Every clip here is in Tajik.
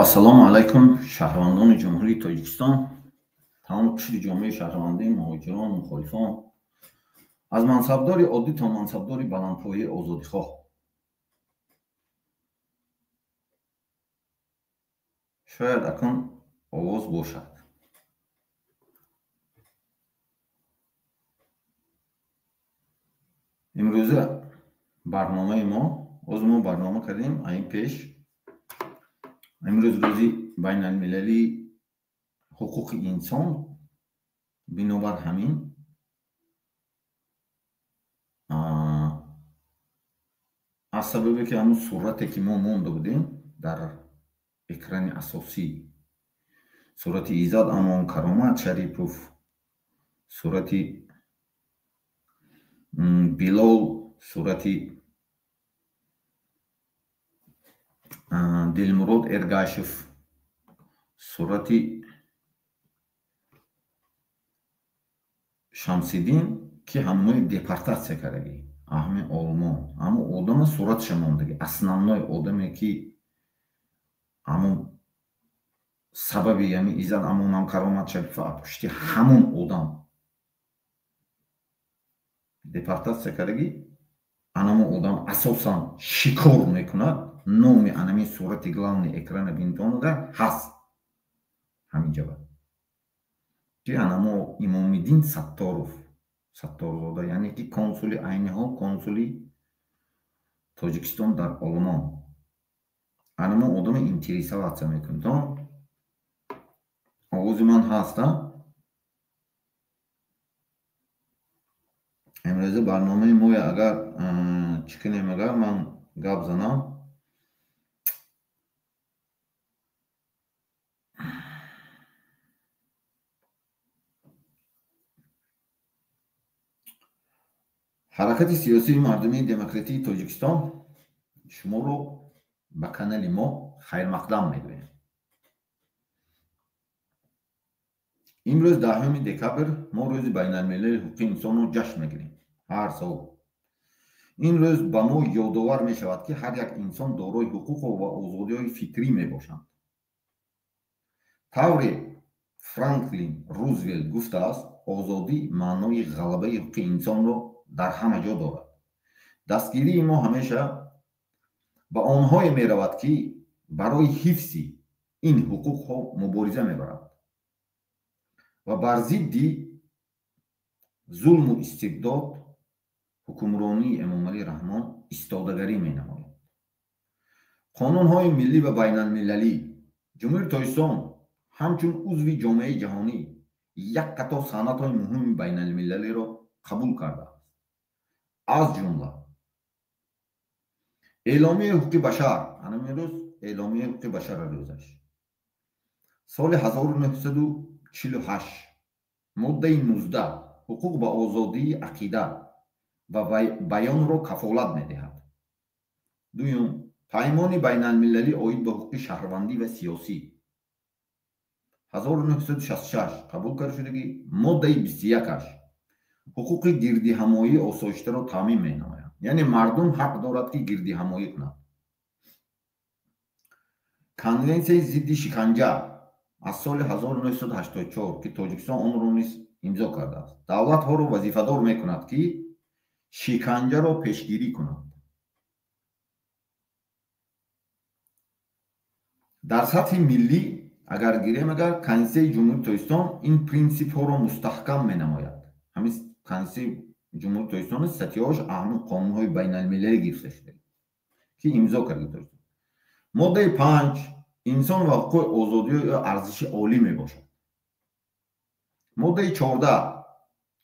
Ассалому алайкум, шаҳрвандони Ҷумҳурии Тоҷикистон, тамоми қишри ҷомеаи шаҳрвандӣ, муҳоҷирон, мухолифон, аз мансабдори оддӣ то мансабдори баландпояи озодихоҳ. Шояд акнун овоз бошад. Имрӯза барномаи мо, оз мо барнома кардем айн пеш. Имрӯз рӯзи байналмилалии ҳуқуқи инсон, бинобар ҳамин аз сабабе ки ҳамун сурате ки мо монда будем дар экрани асосӣ, сурати Иззат Амон, Каромат Шарипов, сурати Билол, сурати Дилмурод Эргашев, сурати Шамсиддин, ки ҳамои депортатсия кардагӣ, ҳамин Олмон, ҳамон одама суратша мондагӣ, основной одаме ки ҳамон сабаби ҳамин Иззат Амонам, Каромат Шарипов пушти ҳамон одам депортатсия кардагӣ, анамон одам асосан шикор мекунад. Номи анамин сурати главный экрана бинтонада ҳаст ҳамин ҷаба, ки анамо Имомиддин Сатторов, Сатторзода, яъне ки консули айни ҳол консули Тоҷикистон дар Олмон. Анамо одама интересоваться мекунад. Овози ман ҳаст, а? Имрӯза барномаи моя агар чӣ кунем, агар ман гап занам, ҳаракати сиёсии мардумии демократии Тоҷикистон шуморо ба канали мо хайрмақдам мегӯем. Имрӯз 10 декабр мо рӯзи байналмилалии ҳуқуқи инсонро ҷашн мегирем ҳар сол. Ин рӯз ба мо ёдовар мешавад, ки ҳар як инсон дорои ҳуқуқу ва озодиҳои фитрӣ мебошанд. Тавре Франклин Рузвелт гуфтааст, озодӣ маънои ғалабаи ҳуқуқи инсонро дар ҳама ҷо дорад. Дастгирии мо ҳамеша ба онҳое меравад, ки барои ҳифзи ин ҳуқуқҳо мубориза мебаранд ва бар зидди зулму истибдод ҳукмронии Эмомалӣ Раҳмон истодагарӣ менамояд. Қонунҳои миллӣ ва байналмилалӣ. Ҷумҳурии Тоҷикистон ҳамчун узви ҷомеаи ҷаҳонӣ як қатор санадҳои муҳими байналмилалиро қабул кардааст. Аз ҷумла Эъломияи ҳуқуқи башар, ҳамин рӯз Эъломияи ҳуқуқи башар рӯзаш соли 1948, моддаи 19 ҳуқуқ ба озодии ақида ва баёнро кафолат медиҳад. Дуюм, Паймони байналмилалӣ оид ба ҳуқуқи шаҳрвандӣ ва сиёсӣ 1966 қабул карда шудагӣ, моддаи 21-аш ҳуқуқи гирдиҳамоии осоиштаро таъмин менамояд. Яъне мардум ҳақ дорад, ки гирдиҳамоӣ кунад. Конвенсияи зидди шиканҷа аз соли 1984, ки Тоҷикистон онро низ имзо кардааст, давлатҳоро вазифадор мекунад, ки шиканҷаро пешгирӣ кунанд. Дар сатҳи миллӣ агар гирем, агар Конститутсияи Ҷумҳурии Тоҷикистон ин принсипҳоро мустаҳкам менамояд. Ҳамин Конститутсияи Ҷумҳурии Тоҷикистон статьяҳош ҳамин қонунҳои байналмилалӣ гирифта шуда, ки имзо карда Тоҷикистон. Моддаи 5 инсон ва ҳуқуқи озодии ӯ арзиши олӣ мебошад. Моддаи 14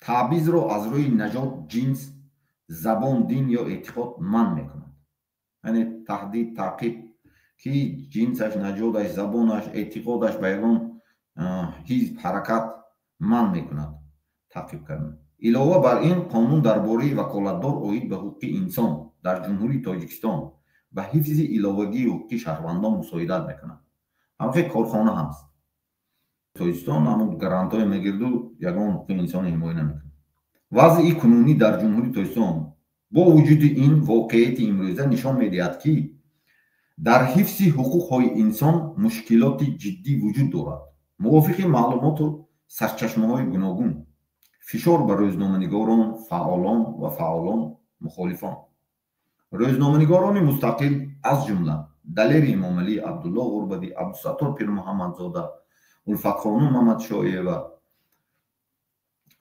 таъбизро аз рӯи наҷот, ҷинс, забон, дин ё эътиқод манъ мекунад. Яъне таҳдид, таъқиб, ки ҷинсаш, наҷоташ, забонаш, эътиқодаш ба ягон ҳизб, ҳаракат манъ мекунад таъқиб кардан. Илова бар ин, қонун дар бораи ваколатдор оид ба ҳуқуқи инсон дар Ҷумҳурии Тоҷикистон ба ҳифзи иловагии ҳуқуқи шаҳрвандон мусоидат мекунад. Ҳамхел корхона ҳаст. Тоҷикистон ҳамон грантҳое мегирду ягон ҳуқуқи инсонро ҳимоя намекунад. Вазъи кунунӣ дар Ҷумҳурии Тоҷикистон бо вуҷуди ин воқеияти имрӯза нишон медиҳад, ки Дар ҳифзи ҳуқуқҳои инсон мушкилоти ҷиддӣ вуҷуд дорад. Мувофиқи маълумоту сарчашмаҳои гуногун, фишор ба рӯзноманигорон, фаъолон ва фаъолон мухолифон, рӯзноманигорони мустақил, аз ҷумла Далери Эмомалӣ, Абдулло Ғурбадӣ, Абдусаттор Пирмуҳаммадзода, Улфатхонум Мамадшоева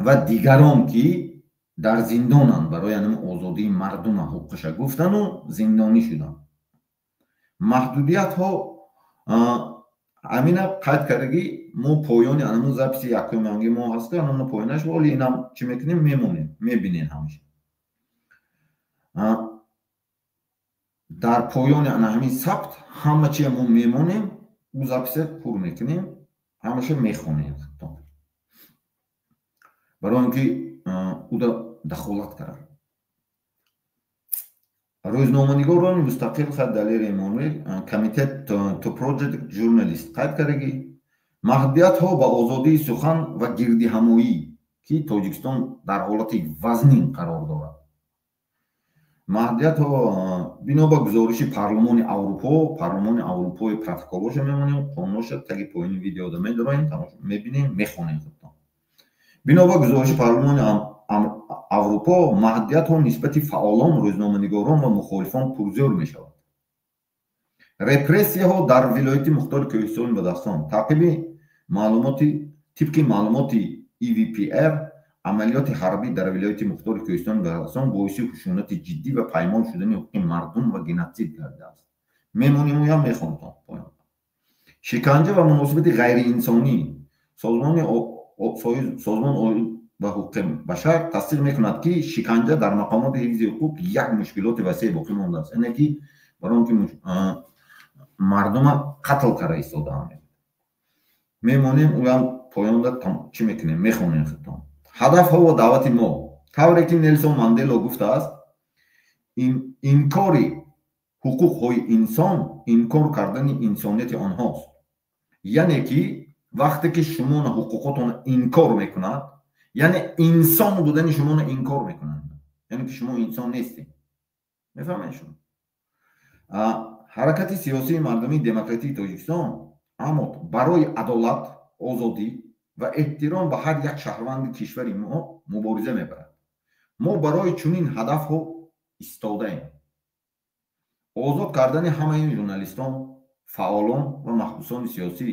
ва дигарон, ки дар зиндонанд, барои анами озодии мардума ҳуқуқаша гуфтану зиндонӣ шуданд. Маҳдудиятҳо амина қайд кардагӣ, мо поёни анамун записи якуманги мо ҳаст, анамуна поёнаш, вале инам чӣ мекунем, мемонем, мебинем ҳамаша. Дар поёни ана ҳамин сабт ҳама чия мо мемонем, ӯ записа пур мекунем, ҳамаша мехонем, барои он ки ӯда дахолат кард. Рӯзноманигорони мустақил хад Далери Эмомалӣ, Комитет to Project Journalist қайд кардагӣ, маҳдудиятҳо ба озодии сухан ва гирдиҳамоӣ, ки Тоҷикистон дар ҳолати вазнин қарор дорад. Маҳдудиятҳо бино ба гузориши Парлумони Аврупо, Парлумони Аврупои протоколҳоша мемонем, қонунҳоша таги поёни видеода медароем, мебинем, мехонем худтон. Бино ба гузориши Парлумони Аврупо, маҳдудиятҳо нисбати фаъолон, рӯзноманигорон ва мухолифон пурзӯр мешавад. Репрессияҳо дар вилояти Мухтори Кӯҳистони Бадахшон таъқиби маълумоти тибқи маълумоти EVPR, амалиёти ҳарбӣ дар вилояти Мухтори Кӯҳистони Бадахшон боиси хушунати ҷиддӣ ва паймон шудани ҳуқуқи мардум ва геноцид гардидааст. Мемонем, ӯям мехонтон. Шиканҷа ва муносибати ғайриинсонӣ. Созмон ба ҳуқуқи башар тасдиқ мекунад, ки шиканҷа дар мақомоти ҳифзи ҳуқуқ як мушкилоти васеъ боқӣ мондааст, яъне ки барои он ки мардума қатл карда истодаанд. Мемонем, ӯям поёнда чӣ мекунем, мехонем худтон. Ҳадафҳо ва даъвати мо. Тавре ки Нелсон Мандело гуфтааст, инкори ҳуқуқҳои инсон инкор кардани инсонияти онҳост. Яъне ки вақте ки шумона ҳуқуқотонро инкор мекунад, яъне инсон будани шуморо инкор мекунанд, яъне ки шумо инсон нестед. Мефаҳмед шумо? Ҳаракати сиёсии мардумии демократии Тоҷикистон аммо барои адолат, озодӣ ва эҳтиром ба ҳар як шаҳрванди кишвари мо мубориза мебарад. Мо барои чунин ҳадафҳо истодаем. Озод кардани ҳамаи журналистон, фаъолон ва маҳбусони сиёсӣ,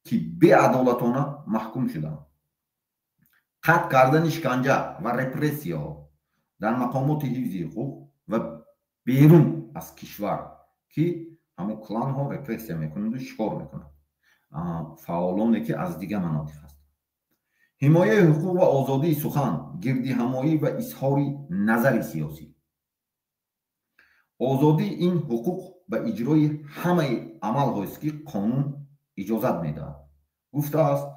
ки беадолатона маҳкум шуданд. Қатъ кардани шиканҷа ва репрессияҳо дар мақомоти ҳифзи ҳуқуқ ва берун аз кишвар, ки ҳамон кланҳо репрессия мекунанду шикор мекунанд фаъолоне, ки аз дигар манотиқ ҳастанд. Ҳимояи ҳуқуқ ва озодии сухан, гирдиҳамоӣ ва изҳори назари сиёсӣ. Озодӣ ин ҳуқуқ ба иҷрои ҳамаи амалҳоест, ки қонун иҷозат медиҳад, гуфтааст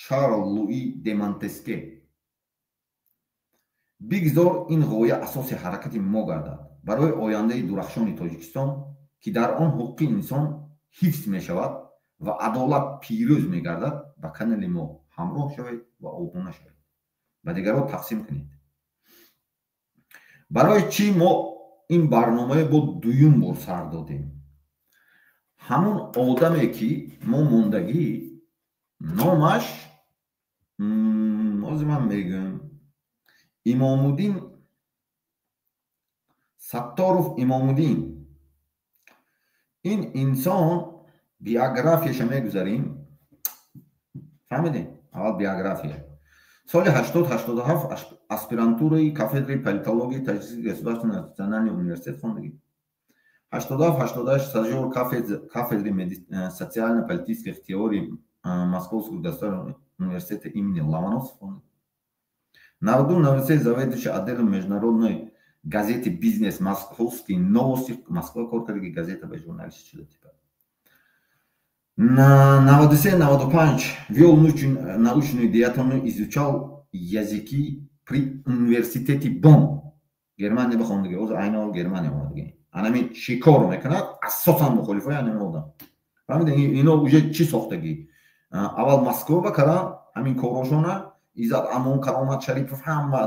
Шарл Луи де Монтеске. Бигзор ин ғоя асоси ҳаракати мо гардад барои ояндаи дурахшони Тоҷикистон, ки дар он ҳуқуқи инсон ҳифз мешавад ва адолат пирӯз мегардад. Ба канали мо ҳамроҳ шавед ва обуна шавед, ба дигарон тақсим кунед. Барои чӣ мо ин барномаи бо дуюм бор сар додем? Ҳамон одаме, ки мо мондагӣ, номаш ҳозир ман мегӯям, Имомуддин Сатторов Имомуддин. Ин инсон биографияша мегузарем, фаҳмидем? Аввал биография. Соли 80-87 аспирантураи кафедраи политологии Таджикский государственный национальный университет хондагӣ. 87-88 стажёр кафедры социально-политических теорий Московского государственного университета имени Ломоносова. 92-93 заведующий отделом международной газеты «Бизнес» «Московские новости», Москва кор кардаги, газета ба журналист шуда типа. 93-95 вел научную деятельность, изучал языки при университете Бонн. Германия ба хондагӣ, ҳозир айни ҳол Германия омадагӣ. Анами шикор мекунад, асосан мухолифои анами одам. Фаҳмидед, ино уже чӣ сохтагӣ? Аввал Москва ба кардан ҳамин корҳошона, Иззат Амон, Каромат Шарипов, ҳама,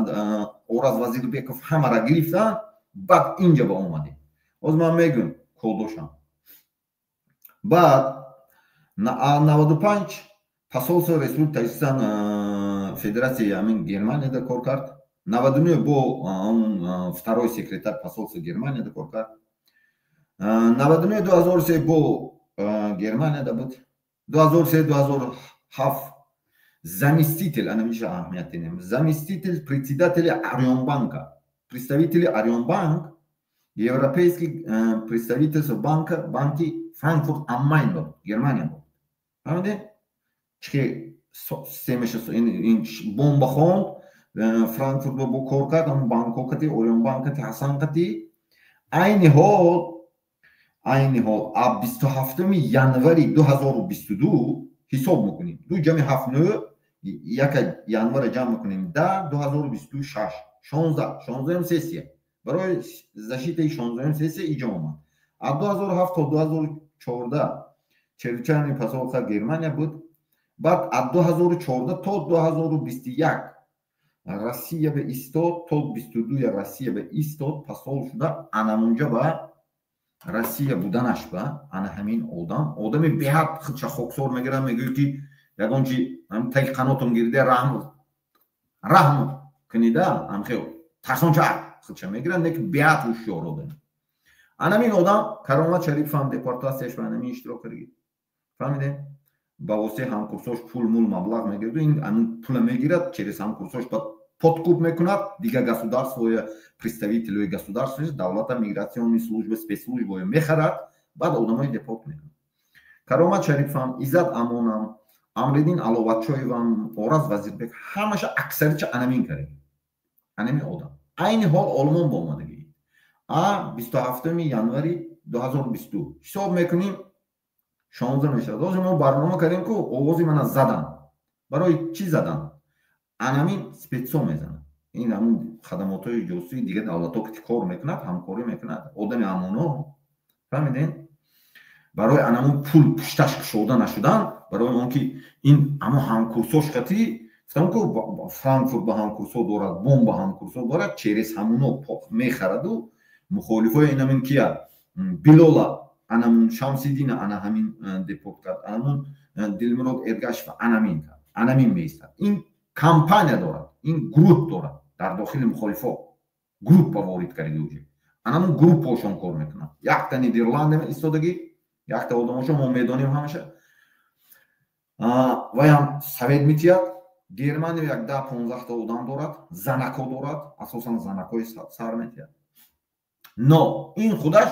Ораз Вазирбеков, ҳамаро гирифтан, баъд инҷа ба омадем. Ҳозир ман мегӯям кодошам. Баъд 95 посолство Республики Таҷикистон Федератсияи ҳамин Германияда кор кард. 99 бо второй секретарь посолства Германияда кор кард. 99 2003 бо Германияда буд. 2003 2007 заместитель, анамиша аҳамият динем, заместитель председателя Арионбанка, представители Арионбанк, европейский представительство банка, банки Франкфурт ам Майн буд, Германия буд. Фаҳмидед, чихе системаша ин бомба хонд, Франкфурт бо кор кард, ҳамн банкҳо кати, Орионбанк кати, Ҳасан кати. Айни ҳол а 27-уми январи 2022 ҳисоб мекунем: ду ҷамъи ҳафт нӯ, яка январа ҷамъ мекунем, да 2026, 16, 16-ум сессия, барои защитаи 16-ум сессия иҷо омад. Аз 2007 то 2014 чрезвычайный посолства Германия буд. Баъд аз 2014 то 2021 Россия ба истод, то 22 Россия ба истод, посол шуда. Анамунҷа ба Россия буданаш ба ана ҳамин одам, одами беҳад худша хоксор мегирад, мегӯяд, ки ягон чи таги қанотам гирида, раҳм раҳм кунида, амхел тарсонча худша мегирад, не ки беҳад ҳушёр одам. Анамин одам Каромат Шарипов депортатсияш ба анамин иштирок кард. Фаҳмидем, ба воситаи ҳамкурсош пул мул маблағ мегирду, ин пула мегирад, через ҳамкурсош ба подкуп мекунад дигар государствоя, представителои государства, давлата, миграционный служба, спецслужбао мехарад, баъд одамои депорт мекунад. Каромат Шарифам, Иззат Амонам, Амриддин Аловатчоевам, Ораз Вазирбек, ҳамаша аксарича анамин кард, анамин одам. Айни ҳол Олмон ба омадагӣ. А 27-уми январи 2022 ҳисоб мекунем, 16 мешавад. Ҳозир мо барнома кардем, ку овози мана задан. Барои чӣ задан? Анамин спецо мезанад. Ин ҳамун хадамотҳои ҷосусии дигар давлатҳо ки кор мекунад, ҳамкорӣ мекунад, одами ҳамоно. Фаҳмидем, барои анамун пул пушташ кушода нашудан, барои он ки ин ҳамон ҳамкурсош қатӣ гуфтам, ку Франкфурт ба ҳамкурсо дорад, Бон ба ҳамкурсо дорад, через ҳамуно мехараду мухолифои инамин кия, Билола, анамун Шамсиддина, ана ҳамин депорт кард, анамун Дилмурод Эргашев анамин кард, анамин меистад. Ин компания дорад, ин гурӯҳ дорад, дар дохили мухолифо группа ворид кардаги, уже анамун группаошон кор мекунад. Якта Нидерландия истодагӣ, якта одамошо мо медонем ҳамаша, ваям совет метиҳад. Германия як да 15-та одам дорад, занако дорад, асосан занакои сар метиҳад. Но ин худаш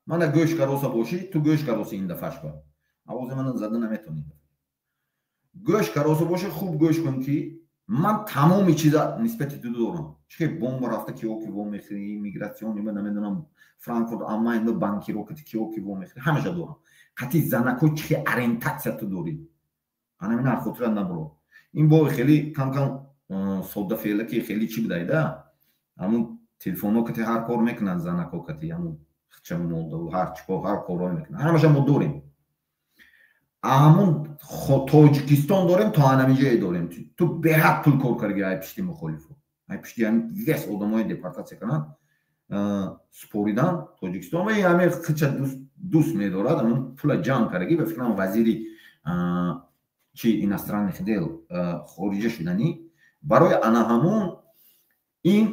мана гӯш кароса бошӣ, ту гӯш кароси, ин дафаш ба овози мана зада наметонӣ. Гӯш кароса бошӣ, хуб гӯш кун, ки ман тамоми чиза нисбати ту дорам. Чихе бомба рафта, кио ки во мехӯри, миграциони ба намедонам, Франкфурт ам Майн ба банкиро кати кио ки во мехӯри, ҳамаша дорам. Қати занако чихе ориентация ту дорӣ, анамина хотира набуро. Ин бо хеле кам-кам соддафеълаки хеле чӣ будайда, ҳамун телефонҳо кати ҳар кор мекунанд, занако кати ҳамун хча молдаву ҳар чӣ кор, ҳар корҳое мекунанд, ҳамаша мо дорем. Ҳамун Тоҷикистон дорем, то анамиҷае дорем. Ту беҳад пул кор карди ай пишти мухолифо, ай пишти вес одамои депортатсия карданд, супоридан Тоҷикистон ва ҳаме хича дӯст медорад, ҳамун пула ҷамъ кардаги. Ба фикрам, вазири чи иностранных дел, хориҷа шуданӣ, барои ана ҳамун ин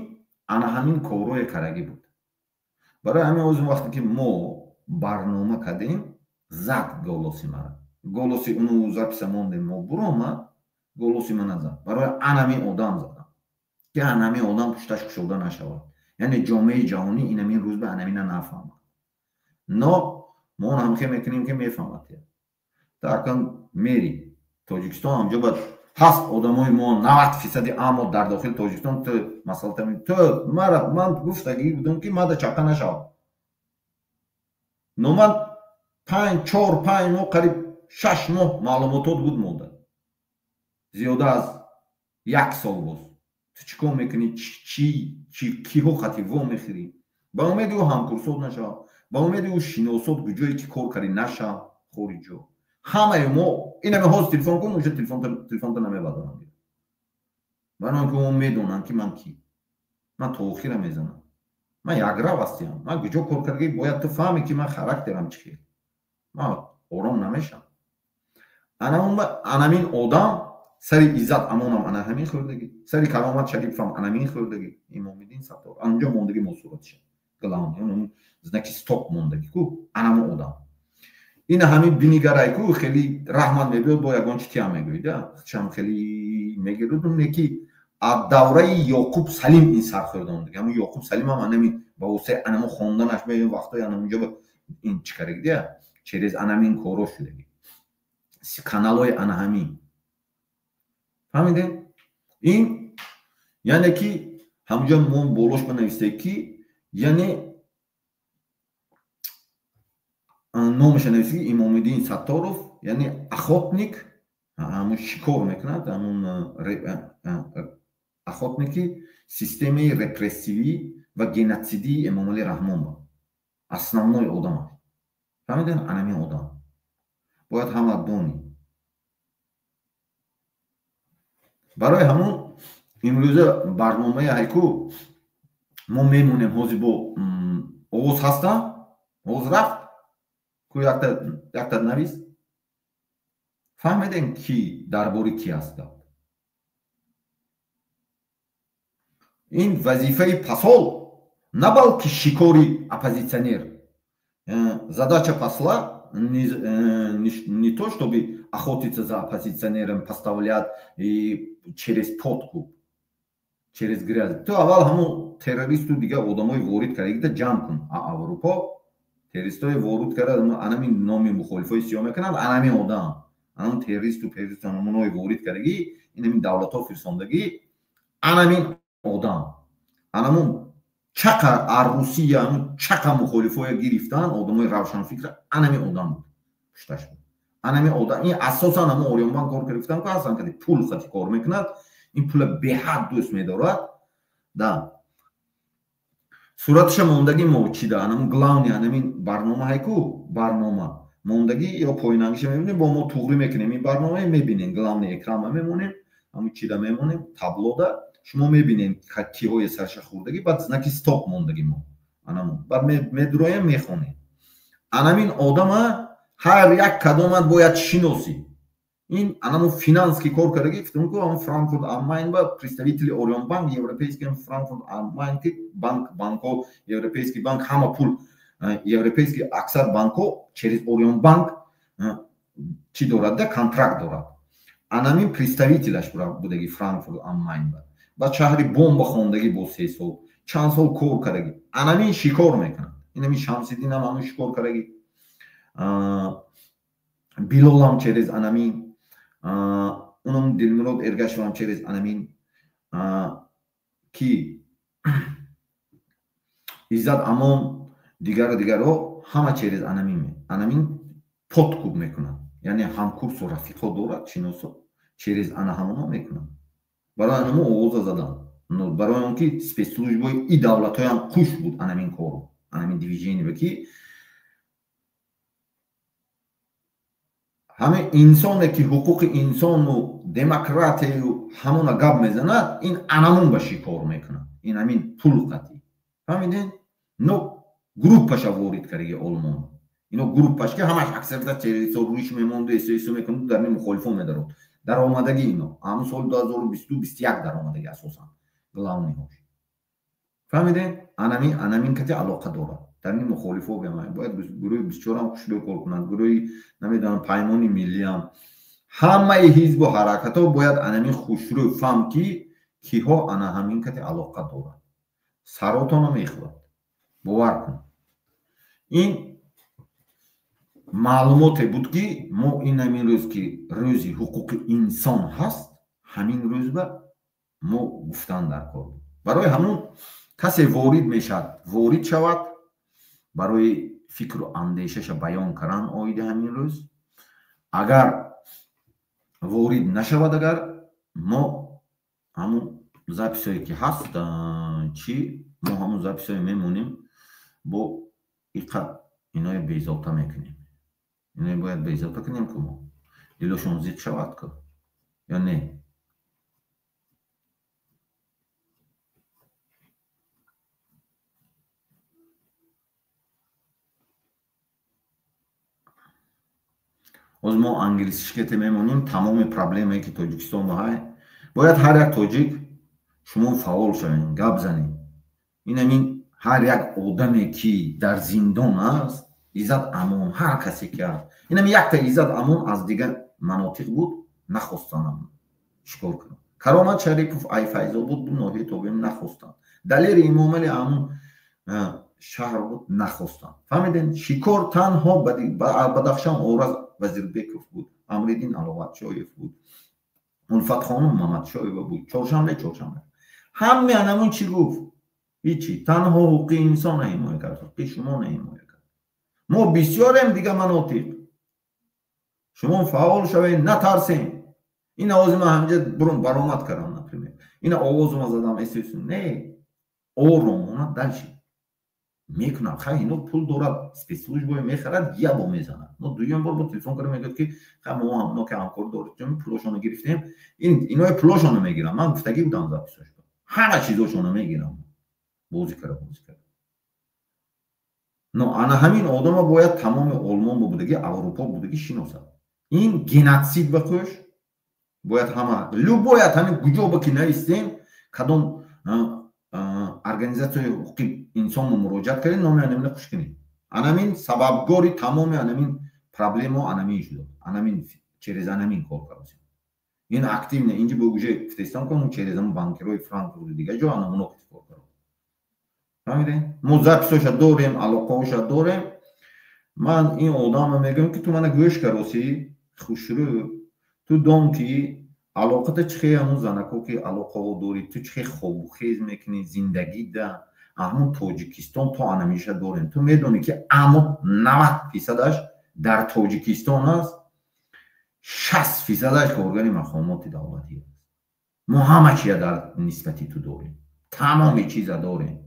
ана ҳамин корҳое кардагӣ буд. Барои ҳамин ҳозир вақте ки мо барнома кардем, зад голоси мара, голоси уну записа мондем, мо буромад, голоси мана зад. Барои анамин одам задам, ки анамин одам пушташ кушода нашавад, яъне ҷомеаи ҷаҳонӣ инамин рӯз ба анамина нафаҳмад. Но мо он ҳамхе мекунем, ки мефаҳмад. Такан мери Тоҷикистон, ҳамҷо ба ҳаст одамои мо, 90 фисади амо дар дохили Тоҷикистон. Ту масъала ту мара, ман гуфтагӣ будам, ки мада чапа нашавад, но ман панҷ, чор, 5 моҳ, қариб 6 моҳ маълумотот буд монда, зиёда аз як сол боз. Ту чӣ кор мекунӣ, чи киҳо хати во мехӯрӣ? Ба умеди ӯ ҳамкурсот нашавад, ба умеди ӯ шиносот, куҷое ки кор кардӣ нашав хориҷо. Ҳамаи мо инаме ҳозир телефон кун, уже телефонта намебардорам, барои он ки мо медонанд, ки ман ки. Ман то охира мезанам, ман якрав ҳастиам. Ман куҷо кор кардагӣ, бояд ту фаҳме, ки ман характерам чӣ хел. Ман Ором намешам. Анамин одам сари Иззат Амонам ана ҳамин хӯрдагӣ, сари Каромат Шарипов анамин хӯрдагӣ, Имомиддин Саттор. Анҷо мондагӣ мо суратша. Главный, знаки стоп мондагӣ ку, анамо одам. Ина ҳамин бинигарай ку хеле раҳмат мебиёд, бо ягон чи тиам мегӯид, чам хеле мегирд, не ки аз давраи Ёқуб Салим ин сар хӯрдондагӣ. Ҳамун Ёқуб Салим ҳам анамин ба воситаи анамо хонданаш ме вақтҳои анамунҷо ин чӣ карагидия, через анамин коро шудагӣ. Каналҳои ана ҳамин. Фаҳмидем? Ин яъне ки ҳамунҷо мо болош банависем ки яъне номаша нависем ки Имомиддин Сатторов, яъне охотник, ҳамун шикор мекунад, ҳамун охотники системаи репрессивӣ ва геноцидии Эмомалӣ Раҳмон ба. Основной одам аст. Фаҳмидем? Анамин одам. Бояд ҳама донӣ. Барои ҳамун имрӯза барномаи ҳайку мо мемонем ҳозир бо овоз ҳаста? Овоз рафт? Ку якта навис? Фаҳмидем ки дар бори ки аст гап? Ин вазифаи посол на балки шикори оппозитсионер. Задача посла не то, чтобы охотиться за оппозиционером, поставлять и через подкуп, через грязь. Ту аввал ҳамун террористу дигар одамои ворид кардагида ҷамъ кун. Аврупо террористои ворид карда, анамин номи мухолифои сиёҳ мекунанд, анамин одам, анамин террористу террористу ҳамонои ворид кардагӣ, инамин давлатҳо фирсондагӣ, анамин одам. Анамун чақа ар Русия, ҳамун чақа мухолифоя гирифтан, одамои равшанфикра, анамин одам буд. Пушташ буд. Анамин одам, ин асосан ҳамун Ориёнбанк кор гирифтан ку ҳастан, ки пул хати кор мекунад, ин пула беҳад дӯст медорад. Да. Сураташа мондагӣ мо чида, анамун главный анамин барнома ҳайку, барнома мондагӣ ё поинангиша мебинем, бо мо туғрӣ мекунем ин барномаи мебинем, главный экрана мемонем, ҳамун чида мемонем, таблода шумо мебинем киҳои сарша хӯрдагӣ, баъд знаки стоп мондагӣ мо. Анамун. Баъд медуроем, мехонем. Анамин одама ҳар як кадомат бояд шиносӣ. Ин анамун финанс ки кор кардагӣ, гуфтам ку ҳамун Франкфурт ам Майн ба представители Ориёнбанк, европейский Франкфурт ам Майн ки банк, банко, европейский банк, ҳама пул, европейский аксар банко через Ориёнбанк чӣ дорад, да контракт дорад. Анамин представителаш будаги Франкфурт ам Майн ба. Ба шаҳри Бомба хондагӣ бо 3 сол, чанд сол кор кардагӣ. Анамин шикор мекунад. Инамин Шамсиддин ҳам ҳамун шикор кардагӣ. Билолам через анамин, унам Дилмурод Эргашевам через анамин, ки Иззат Амон дигару дигарҳо ҳама через анамин анамин подкуп мекунад. Яъне ҳамкурсу рафиқҳо дорад, шиносо, через ана ҳамоно мекунад. Барои анамо овоза задан. Барои он ки спецслужбои и давлатҳоям қуш буд анамин кору, анамин движение ки ҳаме инсоне ки ҳуқуқи инсону демократияю ҳамона гап мезанад, ин анамун ба шикор мекунад. Ин ҳамин пул қатӣ. Фаҳмидед? Но группаша ворид кардаги Олмон. Ино группаш ки ҳамаш аксарията террористо рӯиш мемонду эсо мекунад, дар ин мухолифо медарод. Даромадагӣ ино. Ҳамун соли 2022-21 даромадагӣ асосан. Главныйҳош. Фаҳмидед? Анамин кати алоқа дорад. Дар ин мухолифо бояд гурӯҳи 24 ҳам хушрӯ кор кунанд, гурӯҳи намедонам Паймони миллӣ ҳам. Ҳамаи ҳизбу ҳаракатҳо бояд анамин хушрӯ фаҳм ки киҳо ана ҳамин кати алоқа дорад. Саротона мехӯрад. Бовар кун. Ин маълумоте буд ки мо ин ҳамин рӯз ки рӯзи ҳуқуқи инсон ҳаст, ҳамин рӯз ба мо гуфтан дар кор буд. Барои ҳамун касе ворид мешавад, ворид шавад, барои фикру андешаша баён кардан оиди ҳамин рӯз. Агар ворид нашавад, агар мо ҳамун записое ки ҳаст, чӣ мо ҳамун записое мемонем, бо иқа иное безобта мекунем. Иное бояд безобта кунем ку мо. Дилошон зиқ шавад ку ё не? Ҳозир мо англисишкете мемонем, тамоми проблемае ки Тоҷикистон ҳай. Бояд ҳар як тоҷик шумо фаъол шавем, гап занем. Ин ҳамин ҳар як одаме ки дар зиндон аст, Иззат Амон, ҳар касе ки аст. Ин ҳамин якта Иззат Амон аз дигар манотиқ буд, нахостанд чикор кунам. Каромат Шарипов ай Файзобод буд, ноҳияи тобеъ, нахостанд. Далери Имомали ҳамун шаҳр буд, нахостанд. Фаҳмидем? Шикор танҳо Бадахшан Ораз Вазирбеков буд, Амриддин Аловатшоев буд, Улфатхонум Мамадшоева буд. Чоршанбе. Ҳаме анамун чӣ гуфт? Ҳичи. Танҳо ҳуқуқи инсона ҳимоя кард, ҳуқуқи шумо ҳимоя кард. Мо бисёрем дига манотиқ. Шумо фаъол шавед, натарсем. Ин овози ман ҳаминҷа бурун баромад кардам, например. Ина овозума задам, эсс не. Оромона дальше мекунам. Хай, ино пул дорад, спецслужбаи мехарад, ябо мезанад. Мо дуюм бор бо телефон кардам, мегӯяд ки хай, мо ҳамоно ки ҳамкор дорем, пулошонро гирифтем. Ин инои пулошонро мегирам. Ман гуфтагӣ будам записош. Ҳама чизошонро мегирам. Бозӣ кара, бозӣ кара. Но ана ҳамин одама бояд тамоми Олмон будагӣ, Аврупо будагӣ шиносад. Ин геноцид ба қӯш бояд ҳама любоят ҳамин куҷо ба ки навистем, кадом организатсияи ҳуқуқи инсонро муроҷиат кардем, номи анамина хуш кунед. Анамин сабабгори тамоми анамин проблемо анамин шуда. Анамин через анамин кор кардем. Ин активно инҷа бо уже гуфтестам кун, через ам банкирои Франкфурт дига ҷо анамуно кор кардем. Фаҳмидем? Мо записоша дорем, алоқаоша дорем. Ман ин одамро мегӯям ки ту мана гӯш кароси, хушрӯ, ту дон ки алоқата чӣ хел ҳамун занако ки алоқаҳо дорӣ, ту чӣ хел хобухез мекунӣ зиндагида, ҳамун Тоҷикистон то анамиша дорем. Ту медонӣ ки амо 90% дар Тоҷикистон аст, 60% коргари мақомоти давлатӣ аст. Мо ҳама чия дар нисбати ту дорем, тамоми чиза дорем.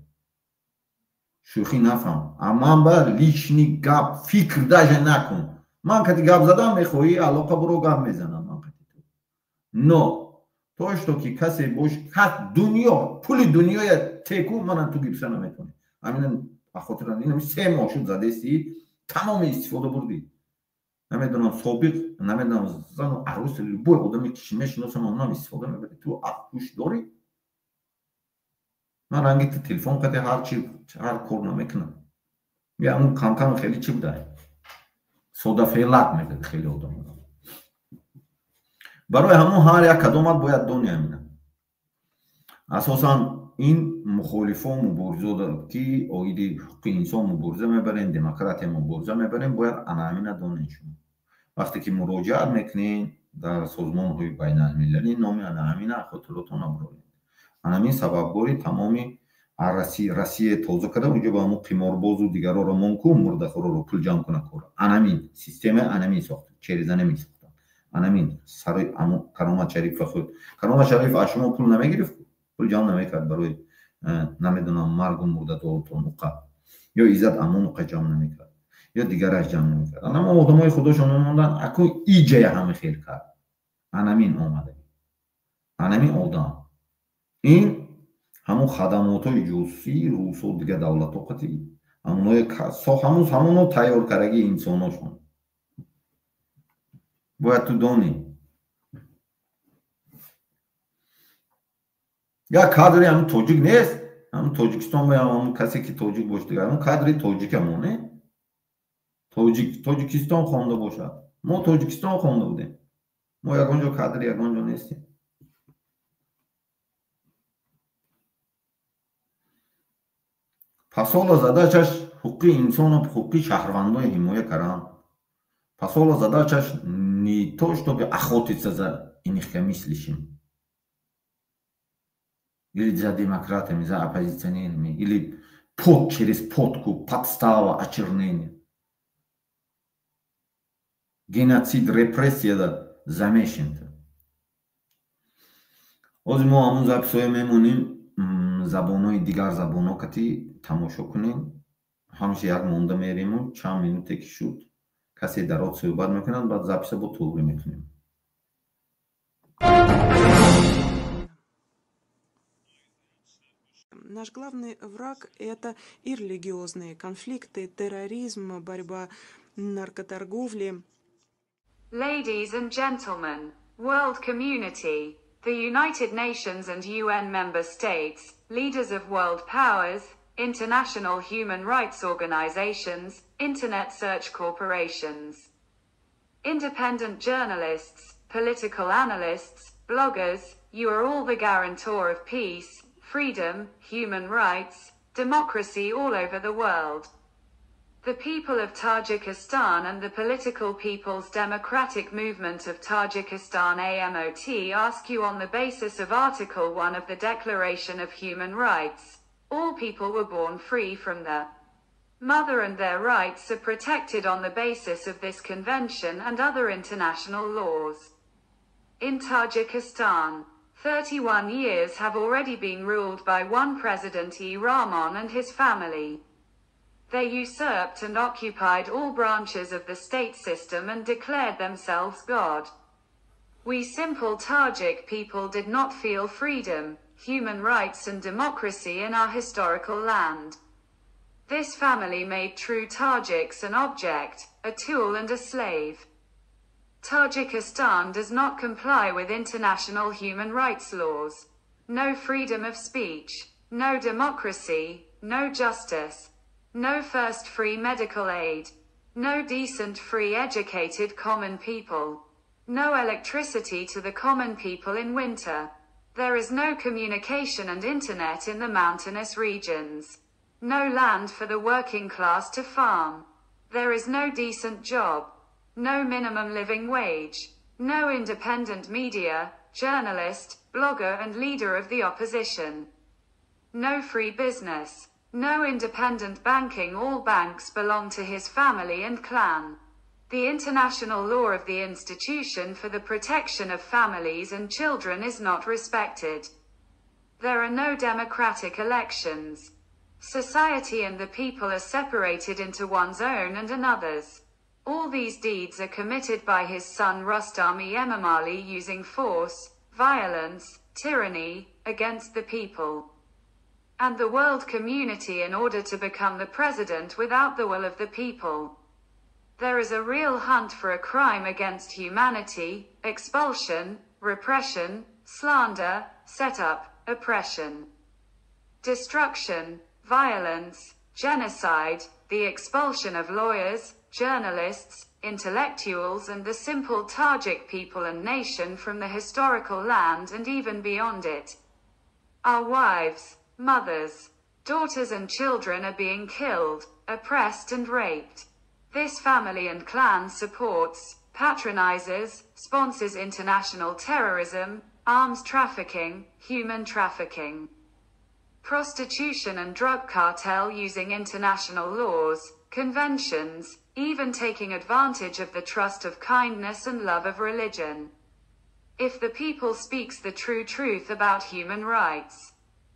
Шӯхӣ нафаҳм. Аман ба личный гап фикр даже накун. Ман кати гап задам мехоҳӣ, алоқа буро гап мезанам ман кати ту. Но то что ки касе бош, ҳат дунё, пули дунёя теку мана ту гирифта наметавонӣ. Ҳамина ахотира инам 3 моҳ шуд задести, тамоми истифода бурдӣ. Намедонам собиқ, намедонам зану арӯс, любой одаме ки мешиносам, онам истифода мебарӣ. Ту ҳуш дорӣ? Ман ранги ту телефон кади ҳар чи ҳар кор намекунам. Я ҳамун камкам хеле чӣ будай? Содафелак мегӯяд хеле одам. Барои ҳамон ҳар як кадомат бояд дони ҳамина. Асосан ин мухолифо муборизо ки оиди ҳуқуқи инсон мубориза мебарем, демократия мубориза мебарем, бояд ана ҳамина донед шумо. Вақте ки муроҷиат мекунед дар созмонҳои байналмилалӣ, номи ана ҳамина хотиротон набуроред. Ана ҳамин сабабгори тамоми Россия тоза карда, унҷо ба ҳамун қиморбозу дигароро мон ку, мурдахӯроро пул ҷамъ куна кор. Анамин система анамин сохта, через анамин сохта. Анамин сарои ҳамун Каромат Шарипов худ. Каромат Шарипов аз шумо пул намегирифт, пул ҷамъ намекард барои намедонам маргу мурдадоротон уқа. Ё Иззат Амон уқа ҷамъ намекард. Ё дигараш ҷамъ намекард. Анама одамои худошон мондан, акун иҷая ҳама хел кард. Анамин омада. Анамин одам. Ин ҳамун хадамотҳои ҷосусии русо дигар давлатҳо қати ҳамоное ҳамоно тайёр кардаги инсоношон. Бояд ту донӣ. Як кадри ҳамун тоҷик нест, ҳамун Тоҷикистон ба ҳамун касе ки тоҷик бошад, дигар ҳамун кадри тоҷикамон не? Тоҷик Тоҷикистон хонда бошад. Мо Тоҷикистон хонда будем. Мо ягон ҷо кадри ягон ҷо нестем. Посола задачаш ҳуқуқи инсону ҳуқуқи шаҳрвандони ҳимоя кардан. Посола задачаш не то, чтобы охотиться за инакомыслящим или за демократами, за оппозиционерами, или через подкуп, подстава, очернение. Геноцид, репрессия замешан. Ҳозир мо ҳамун записҳое мемонем, забонҳои дигар забонҳо кати тамошо кунем. Ҳамеша як монда мерему, чанд минуте ки шуд, касе дарод суҳбат мекунад, баъд записа бо туғри мекунем. Наш главный враг – это и религиозные конфликты, терроризм, борьба наркоторговли. Ladies and gentlemen, world community, the United Nations and UN member states, leaders of world powers, international human rights organizations, internet search corporations, independent journalists, political analysts, bloggers, you are all the guarantor of peace, freedom, human rights, democracy all over the world. The people of Tajikistan and the Political People's Democratic Movement of Tajikistan AMOT ask you on the basis of Article 1 of the Declaration of Human Rights, all people were born free from the mother and their rights are protected on the basis of this convention and other international laws. In Tajikistan, 31 years have already been ruled by one President E. Rahmon and his family. They usurped and occupied all branches of the state system and declared themselves God. We simple Tajik people did not feel freedom, human rights and democracy in our historical land. This family made true Tajiks an object, a tool and a slave. Tajikistan does not comply with international human rights laws. No freedom of speech, no democracy, no justice, no first free medical aid, no decent free educated common people, no electricity to the common people in winter. There is no communication and internet in the mountainous regions. No land for the working class to farm. There is no decent job. No minimum living wage. No independent media, journalist, blogger and leader of the opposition. No free business. No independent banking. All banks belong to his family and clan. The international law of the institution for the protection of families and children is not respected. There are no democratic elections. Society and the people are separated into one's own and another's. All these deeds are committed by his son Rustam Emomali using force, violence, tyranny, against the people and the world community in order to become the president without the will of the people. There is a real hunt for a crime against humanity, expulsion, repression, slander, setup, oppression, destruction, violence, genocide, the expulsion of lawyers, journalists, intellectuals and the simple Tajik people and nation from the historical land and even beyond it. Our wives, mothers, daughters and children are being killed, oppressed and raped. This family and clan supports, patronizes, sponsors international terrorism, arms trafficking, human trafficking, prostitution and drug cartel using international laws, conventions, even taking advantage of the trust of kindness and love of religion. If the people speaks the true truth about human rights,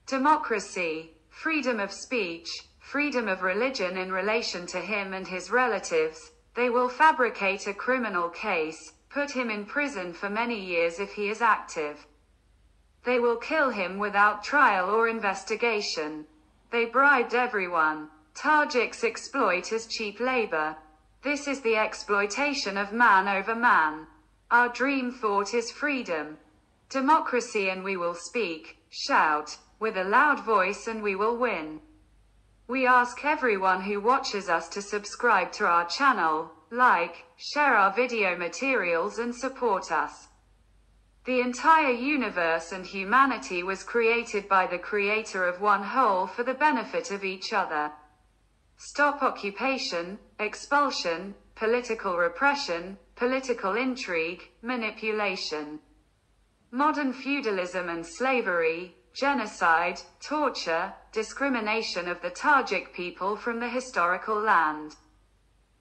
democracy, freedom of speech, freedom of religion in relation to him and his relatives, they will fabricate a criminal case, put him in prison for many years if he is active. They will kill him without trial or investigation. They bribed everyone. Tajiks exploit as cheap labor. This is the exploitation of man over man. Our dream thought is freedom, democracy, and we will speak, shout, with a loud voice, and we will win. We ask everyone who watches us to subscribe to our channel, like, share our video materials and support us. The entire universe and humanity was created by the creator of one whole for the benefit of each other. Stop occupation, expulsion, political repression, political intrigue, manipulation, modern feudalism and slavery, genocide, torture, discrimination of the Tajik people from the historical land.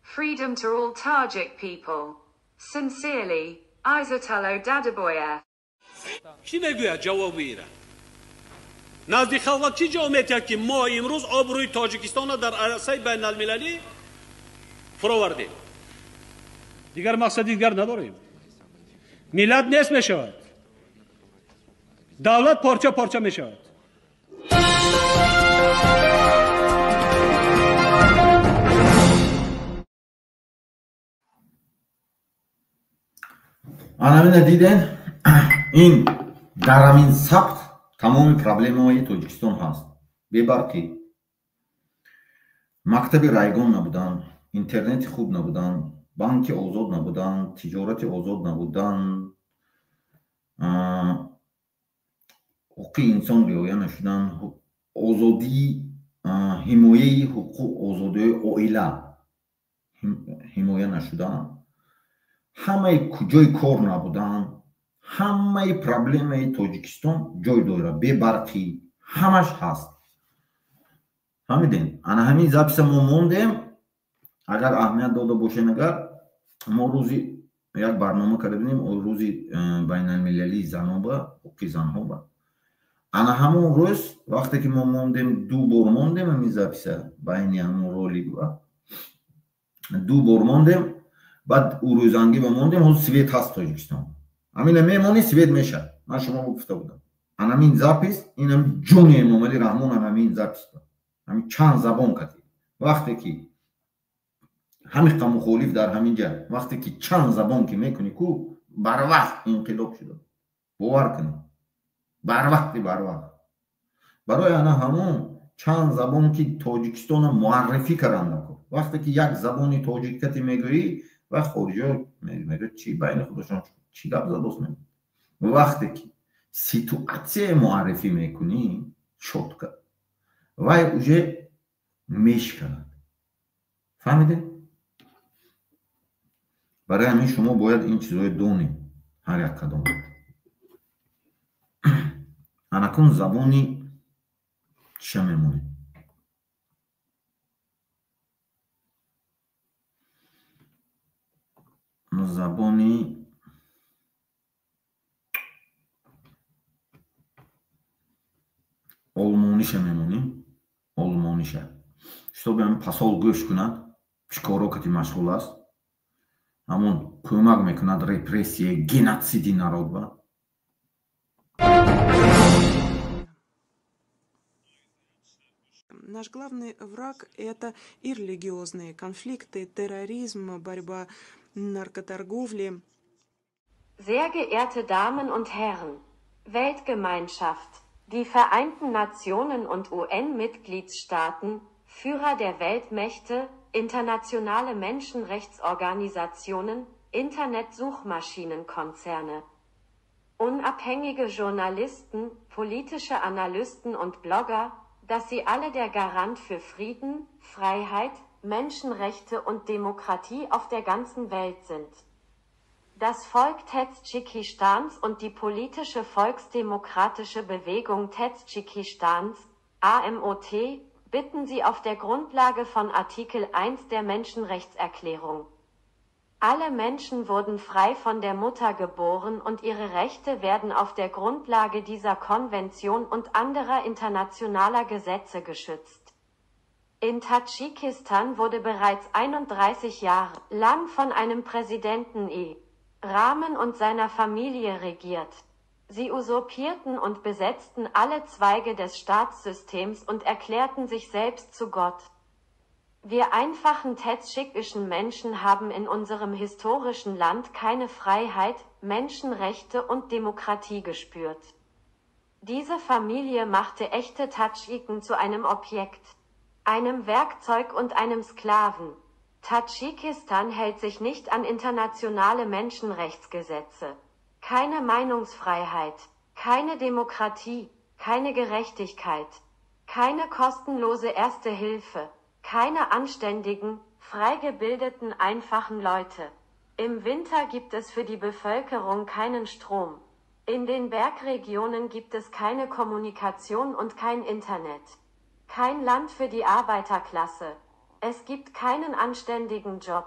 Freedom to all Tajik people. Sincerely, Izatullo Dadaboyev. Чӣ мегӯяд ҷавоби ира? Назди халқ чӣ ҷавоб метиҳад, ки мо имрӯз обрӯи Тоҷикистонро дар арсаи байналмилалӣ фуровардем? Дигар мақсади дигар надорем. Миллат нест мешавад, давлат порча порча мешавад. Анамина диден, ин дар ҳамин сабт тамоми проблемаҳои Тоҷикистон ҳаст. Бебарқӣ, мактаби райгон набудан, интернети хуб набудан, банки озод набудан, тиҷорати озод набудан, ҳуқуқи инсон риоя нашудан, озодии ҳимояи ҳуқуқ, озодиҳои оила ҳимоя нашудан, ҳамаи куҷои кор набудан, ҳамаи проблемаи Тоҷикистон ҷой дорад, бебарқӣ ҳамаш ҳаст. Фаҳмидем? Ана ҳамин записа мо мондем. Агар аҳамият дода бошем, агар мо рӯзи як барнома карда будем, рӯзи байналмилалии занҳоба, ҳуқуқи занҳоба. Ана ҳамон рӯз вақте ки мо мондем, ду бор мондем ҳамин записа байни ҳамон роликба, ду бор мондем, баъд ӯ рӯзангиба мондем, ҳозир свет ҳаст Тоҷикистон. Ҳамина мемонӣ, свет мешавад. Ман шумо гуфта будам. Ана ҳамин запис, инам ҷони Эмомалӣ Раҳмон, ана ҳамин запис. Ҳамин чанд забон кардем. Вақте ки ҳамин мухолиф дар ҳамин ҷа, вақте ки чанд забон ки мекунӣ, ку барвақт инқилоб шуда. Бовар кунед. Барвақти барвақт. Барои ана ҳамон чанд забон ки Тоҷикистонро муаррифӣ карданд. Вақте ки як забони тоҷикати мегӯӣ, ва хориҷиҳо мегӯяд чӣ байни худашон чӣ гап задост мегӯяд. Вақте ки ситуатсия муаррифӣ мекунӣ чётко, вай уже мешиканад. Фаҳмидед? Барои ҳамин шумо бояд ин чизҳоро донед, ҳар як қадам. Анакун забони чиша мемонед? Забони олмониша мемонем, олмониша. Шутоби ҳамин пасол гӯш кунад, чӣ коро кати машғул аст, ҳамон кӯмак мекунад репрессия, геноциди народ ба. Наш главный враг – это и религиозные конфликты, терроризм, борьба наркоторговли. Sehr geehrte Damen und Herren, Weltgemeinschaft, die Vereinten Nationen und UN-Mitgliedstaaten, Führer der Weltmächte, internationale Menschenrechtsorganisationen, Internetsuchmaschinenkonzerne, unabhängige Journalisten, politische Analysten und Blogger, dass sie alle der Garant für Frieden, Freiheit, Menschenrechte und Demokratie auf der ganzen Welt sind. Das Volk Tadschikistans und die politische Volksdemokratische Bewegung Tadschikistans, AMOT, bitten sie auf der Grundlage von Artikel 1 der Menschenrechtserklärung. Alle Menschen wurden frei von der Mutter geboren und ihre Rechte werden auf der Grundlage dieser Konvention und anderer internationaler Gesetze geschützt. In Tadschikistan wurde bereits 31 Jahre lang von einem Präsidenten E. Rahmen und seiner Familie regiert. Sie usurpierten und besetzten alle Zweige des Staatssystems und erklärten sich selbst zu Gott. Wir einfachen tadschikischen Menschen haben in unserem historischen Land keine Freiheit, Menschenrechte und Demokratie gespürt. Diese Familie machte echte Tadschiken zu einem Objekt, einem Werkzeug und einem Sklaven. Tadschikistan hält sich nicht an internationale Menschenrechtsgesetze. Keine Meinungsfreiheit, keine Demokratie, keine Gerechtigkeit, keine kostenlose Erste Hilfe, keine anständigen, frei gebildeten, einfachen Leute. Im Winter gibt es für die Bevölkerung keinen Strom. In den Bergregionen gibt es keine Kommunikation und kein Internet. Kein Land für die Arbeiterklasse. Es gibt keinen anständigen Job,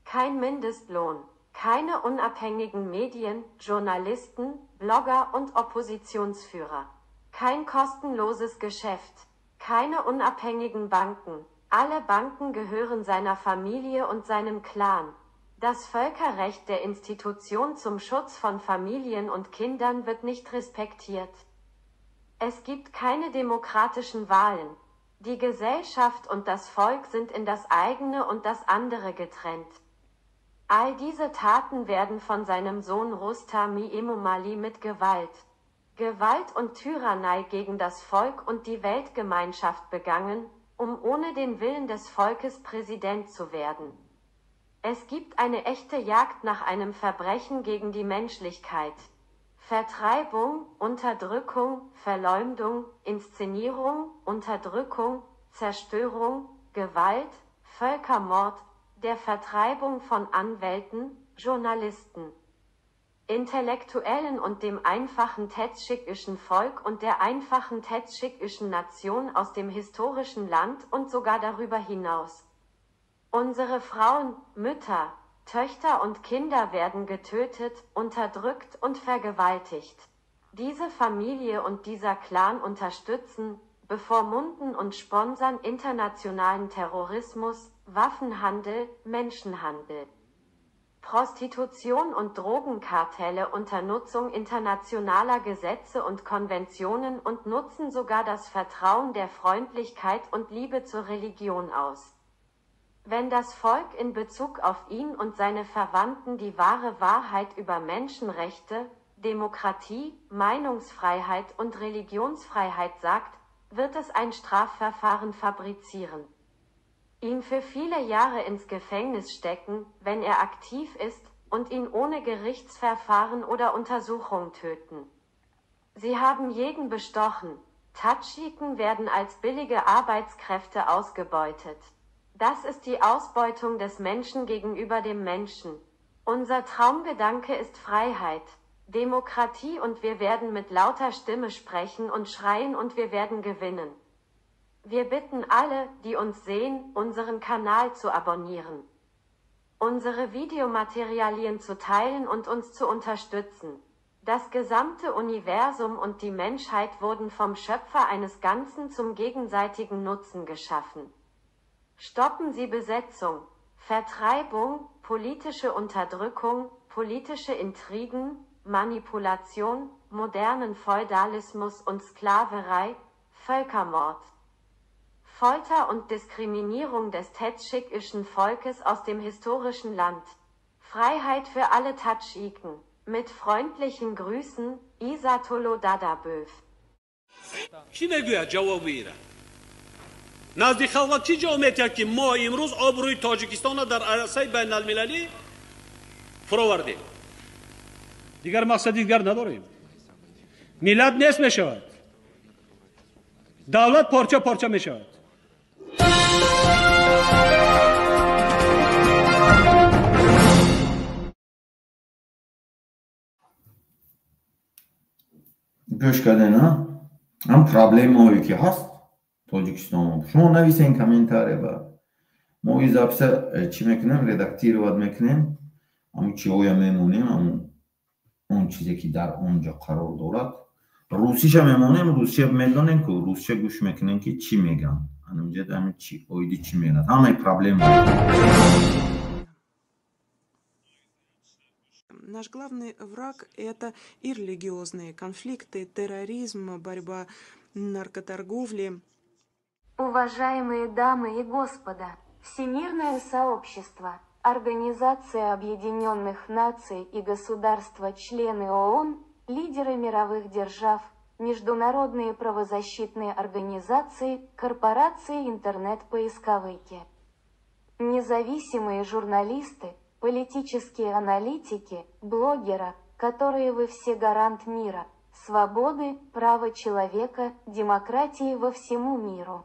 kein Mindestlohn, keine unabhängigen Medien, Journalisten, Blogger und Oppositionsführer. Kein kostenloses Geschäft, keine unabhängigen Banken. Alle Banken gehören seiner Familie und seinem Clan. Das Völkerrecht der Institution zum Schutz von Familien und Kindern wird nicht respektiert. Es gibt keine demokratischen Wahlen. Die Gesellschaft und das Volk sind in das eigene und das andere getrennt. All diese Taten werden von seinem Sohn Rustami Emomali mit Gewalt, Gewalt und Tyrannei gegen das Volk und die Weltgemeinschaft begangen, um ohne den Willen des Volkes Präsident zu werden. Es gibt eine echte Jagd nach einem Verbrechen gegen die Menschlichkeit. Vertreibung, Unterdrückung, Verleumdung, Inszenierung, Unterdrückung, Zerstörung, Gewalt, Völkermord, der Vertreibung von Anwälten, Journalisten, Intellektuellen und dem einfachen tadschikischen Volk und der einfachen tadschikischen Nation aus dem historischen Land und sogar darüber hinaus. Unsere Frauen, Mütter, Töchter und Kinder werden getötet, unterdrückt und vergewaltigt. Diese Familie und dieser Clan unterstützen, bevormunden und sponsern internationalen Terrorismus, Waffenhandel, Menschenhandel, Prostitution und Drogenkartelle unter Nutzung internationaler Gesetze und Konventionen und nutzen sogar das Vertrauen der Freundlichkeit und Liebe zur Religion aus. Wenn das Volk in Bezug auf ihn und seine Verwandten die wahre Wahrheit über Menschenrechte, Demokratie, Meinungsfreiheit und Religionsfreiheit sagt, wird es ein Strafverfahren fabrizieren. Ihn für viele Jahre ins Gefängnis stecken, wenn er aktiv ist, und ihn ohne Gerichtsverfahren oder Untersuchung töten. Sie haben jeden bestochen. Tadschiken werden als billige Arbeitskräfte ausgebeutet. Das ist die Ausbeutung des Menschen gegenüber dem Menschen. Unser Traumgedanke ist Freiheit, Demokratie und wir werden mit lauter Stimme sprechen und schreien und wir werden gewinnen. Wir bitten alle, die uns sehen, unseren Kanal zu abonnieren, unsere Videomaterialien zu teilen und uns zu unterstützen. Das gesamte Universum und die Menschheit wurden vom Schöpfer eines Ganzen zum gegenseitigen Nutzen geschaffen. Stoppen Sie Besetzung, Vertreibung, politische Unterdrückung, politische Intrigen, Manipulation, modernen Feudalismus und Sklaverei, Völkermord, Folter und Diskriminierung des tadschikischen Volkes aus dem historischen Land. Freiheit für alle Tadschiken. Mit freundlichen Grüßen, Isatolo Dadaböv. Чӣ мегӯяд ҷавоби ира? Назди халқ чӣ ҷавоб метиҳад, ки мо имрӯз обрӯи Тоҷикистонро дар арсаи байналмилалӣ фуровардем? Дигар мақсади дигар надорем. Миллат нест мешавад, давлат порча порча мешавад. Гӯш карден, ҳам проблемаҳое ки ҳаст Тоҷикистон. Шумо нависен комментария ба мо и записа чӣ мекунем, редактировать мекунем, ҳамун чиҳоя мемонем, ҳамун он чизе ки дар он ҷо қарор дорад. Русиша мемонем, русия медонем ку, русия гӯш мекунем ки чӣ мегӯянд. Ҳаминҷа ҳамин чӣ оиди чӣ мегӯянд, ҳамаи проблема. Наш главный враг – это и религиозные конфликты, терроризм, борьба наркоторговли. Уважаемые дамы и господа, Всемирное сообщество, Организация Объединенных Наций и государства-члены ООН, лидеры мировых держав, международные правозащитные организации, корпорации интернет-поисковики, независимые журналисты, политические аналитики, блогеры, которые вы все гарант мира, свободы, права человека, демократии во всему миру.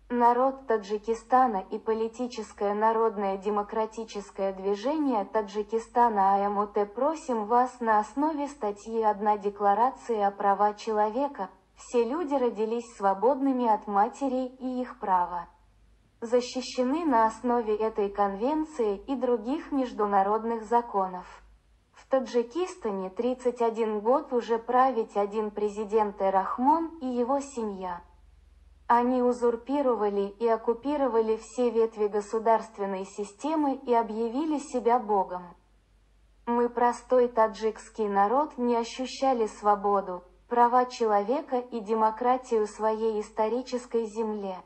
Народ Таджикистана и политическое народное демократическое движение Таджикистана АМУТ просим вас на основе статьи 1 Декларации о правах человека: все люди родились свободными от матери и их права защищены на основе этой конвенции и других международных законов. В Таджикистане 31 год уже править один президент Рахмон и его семья. Они узурпировали и оккупировали все ветви государственной системы и объявили себя Богом. Мы, простой таджикский народ, не ощущали свободу, права человека и демократию своей исторической земле.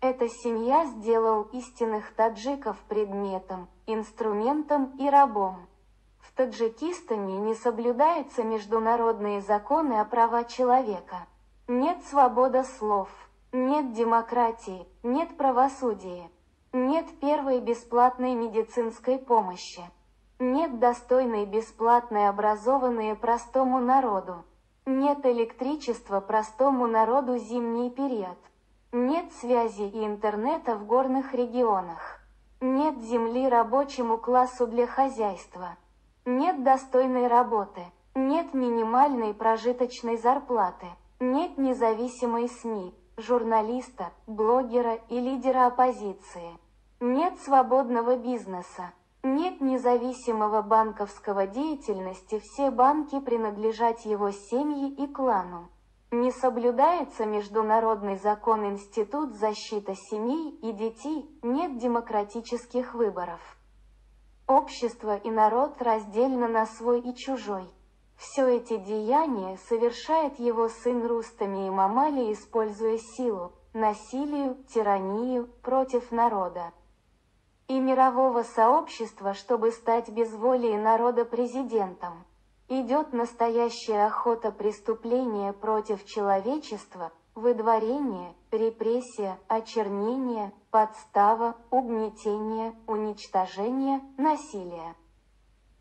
Эта семья сделал истинных таджиков предметом, инструментом и рабом. В Таджикистане не соблюдаются международные законы о правах человека. Нет свободы слов, нет демократии, нет правосудия, нет первой бесплатной медицинской помощи, нет достойной бесплатной образованной простому народу, нет электричества простому народу зимний период, нет связи и интернета в горных регионах, нет земли рабочему классу для хозяйства. Нет достойной работы, нет минимальной прожиточной зарплаты, нет независимой СМИ, журналиста, блогера и лидера оппозиции. Нет свободного бизнеса, нет независимого банковского деятельности, все банки принадлежат его семье и клану. Не соблюдается международный закон Институт защиты семей и детей, нет демократических выборов. Общество и народ раздельно на свой и чужой. Все эти деяния совершает его сын Рустами Эмомали, используя силу, насилие, тиранию против народа и мирового сообщества, чтобы стать без воли народа президентом. Идет настоящая охота преступления против человечества, выдворение, репрессия, очернение, подстава, угнетение, уничтожение, насилие.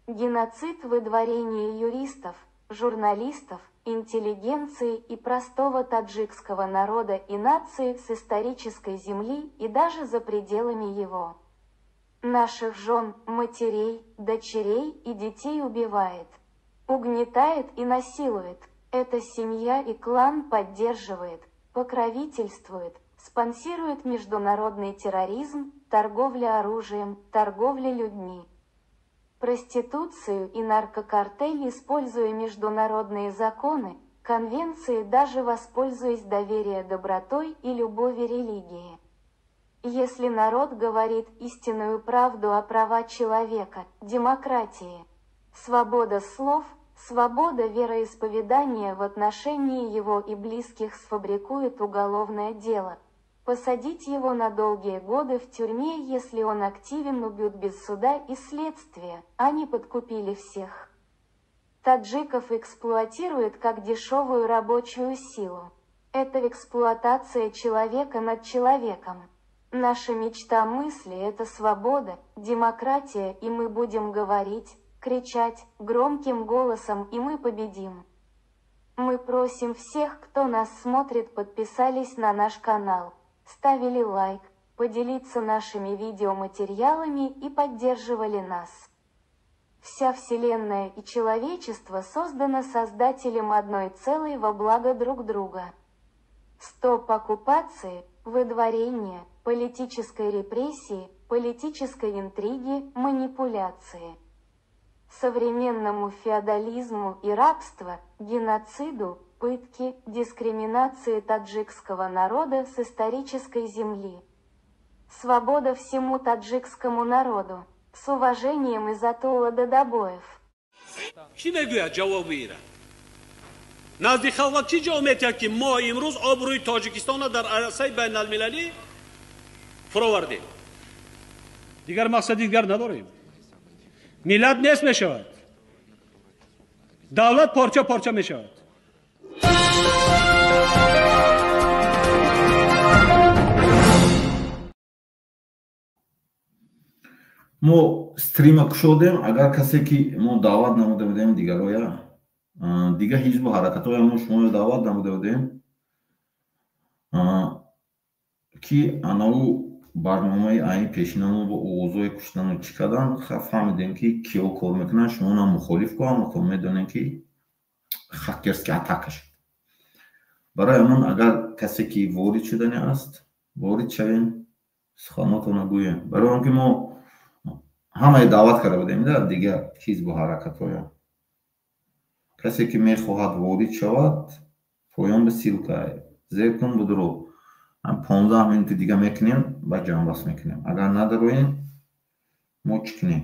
Геноцид, выдворение юристов, журналистов, интеллигенции и простого таджикского народа и нации с исторической земли и даже за пределами его. Наших жен, матерей, дочерей и детей убивает, угнетает и насилует. Эта семья и клан поддерживает, покровительствует, спонсирует международный терроризм, торговля оружием, торговля людьми, проституцию и наркокартель, используя международные законы, конвенции, даже воспользуясь доверием, добротой и любови религии. Если народ говорит истинную правду о правах человека, демократии, свобода слов, свобода вероисповедания в отношении его и близких сфабрикует уголовное дело. Посадить его на долгие годы в тюрьме, если он активен, убьют без суда и следствия, они подкупили всех. Таджиков эксплуатируют как дешевую рабочую силу. Это эксплуатация человека над человеком. Наша мечта мысли – это свобода, демократия, и мы будем говорить, кричать громким голосом, и мы победим. Мы просим всех, кто нас смотрит, подписались на наш канал, ставили лайк, поделиться нашими видеоматериалами и поддерживали нас. Вся Вселенная и человечество создано Создателем одной целой во благо друг друга. Стоп оккупации, выдворения, политической репрессии, политической интриги, манипуляции. Современному феодализму и рабству, геноциду, пытки, дискриминации таджикского народа с исторической земли. Свобода всему таджикскому народу. С уважением, Изатулла Дадабоев. Чӣ мегӯяд ҷавоби ира? Назди халқ чӣ ҷавоб метиҳад, ки мо имрӯз обрӯи Тоҷикистонро дар арсаи байналмилалӣ фуровардем? Дигар мақсади дигар надорем. Миллат нест мешавад, давлат порча порча мешавад. Мо стрима кушодем, агар касе ки мо даъват намуда будем, дигароя, дигар ҳизбу ҳаракатҳоя мо шуморо даъват намуда будем, ки анаву барномаи айни пешинамо бо овозҳои куштану чӣ кардан, фаҳмидем ки киҳо кор мекунанд, шумо на мухолиф ко, аммо то медонем ки хакерский атака шуд. Барои ҳамон агар касе ки ворид шудани аст, ворид шавем, суханотона гӯем. Барои он ки мо ҳамаи даъват карда будем да дигар ҳизбу ҳаракатҳоя. Касе ки мехоҳад ворид шавад, поён ба ссылка зер кун, будро. 15 минути дига мекунем, баъд ҷамъбаст мекунем. Агар надароем, мо чӣ кунем?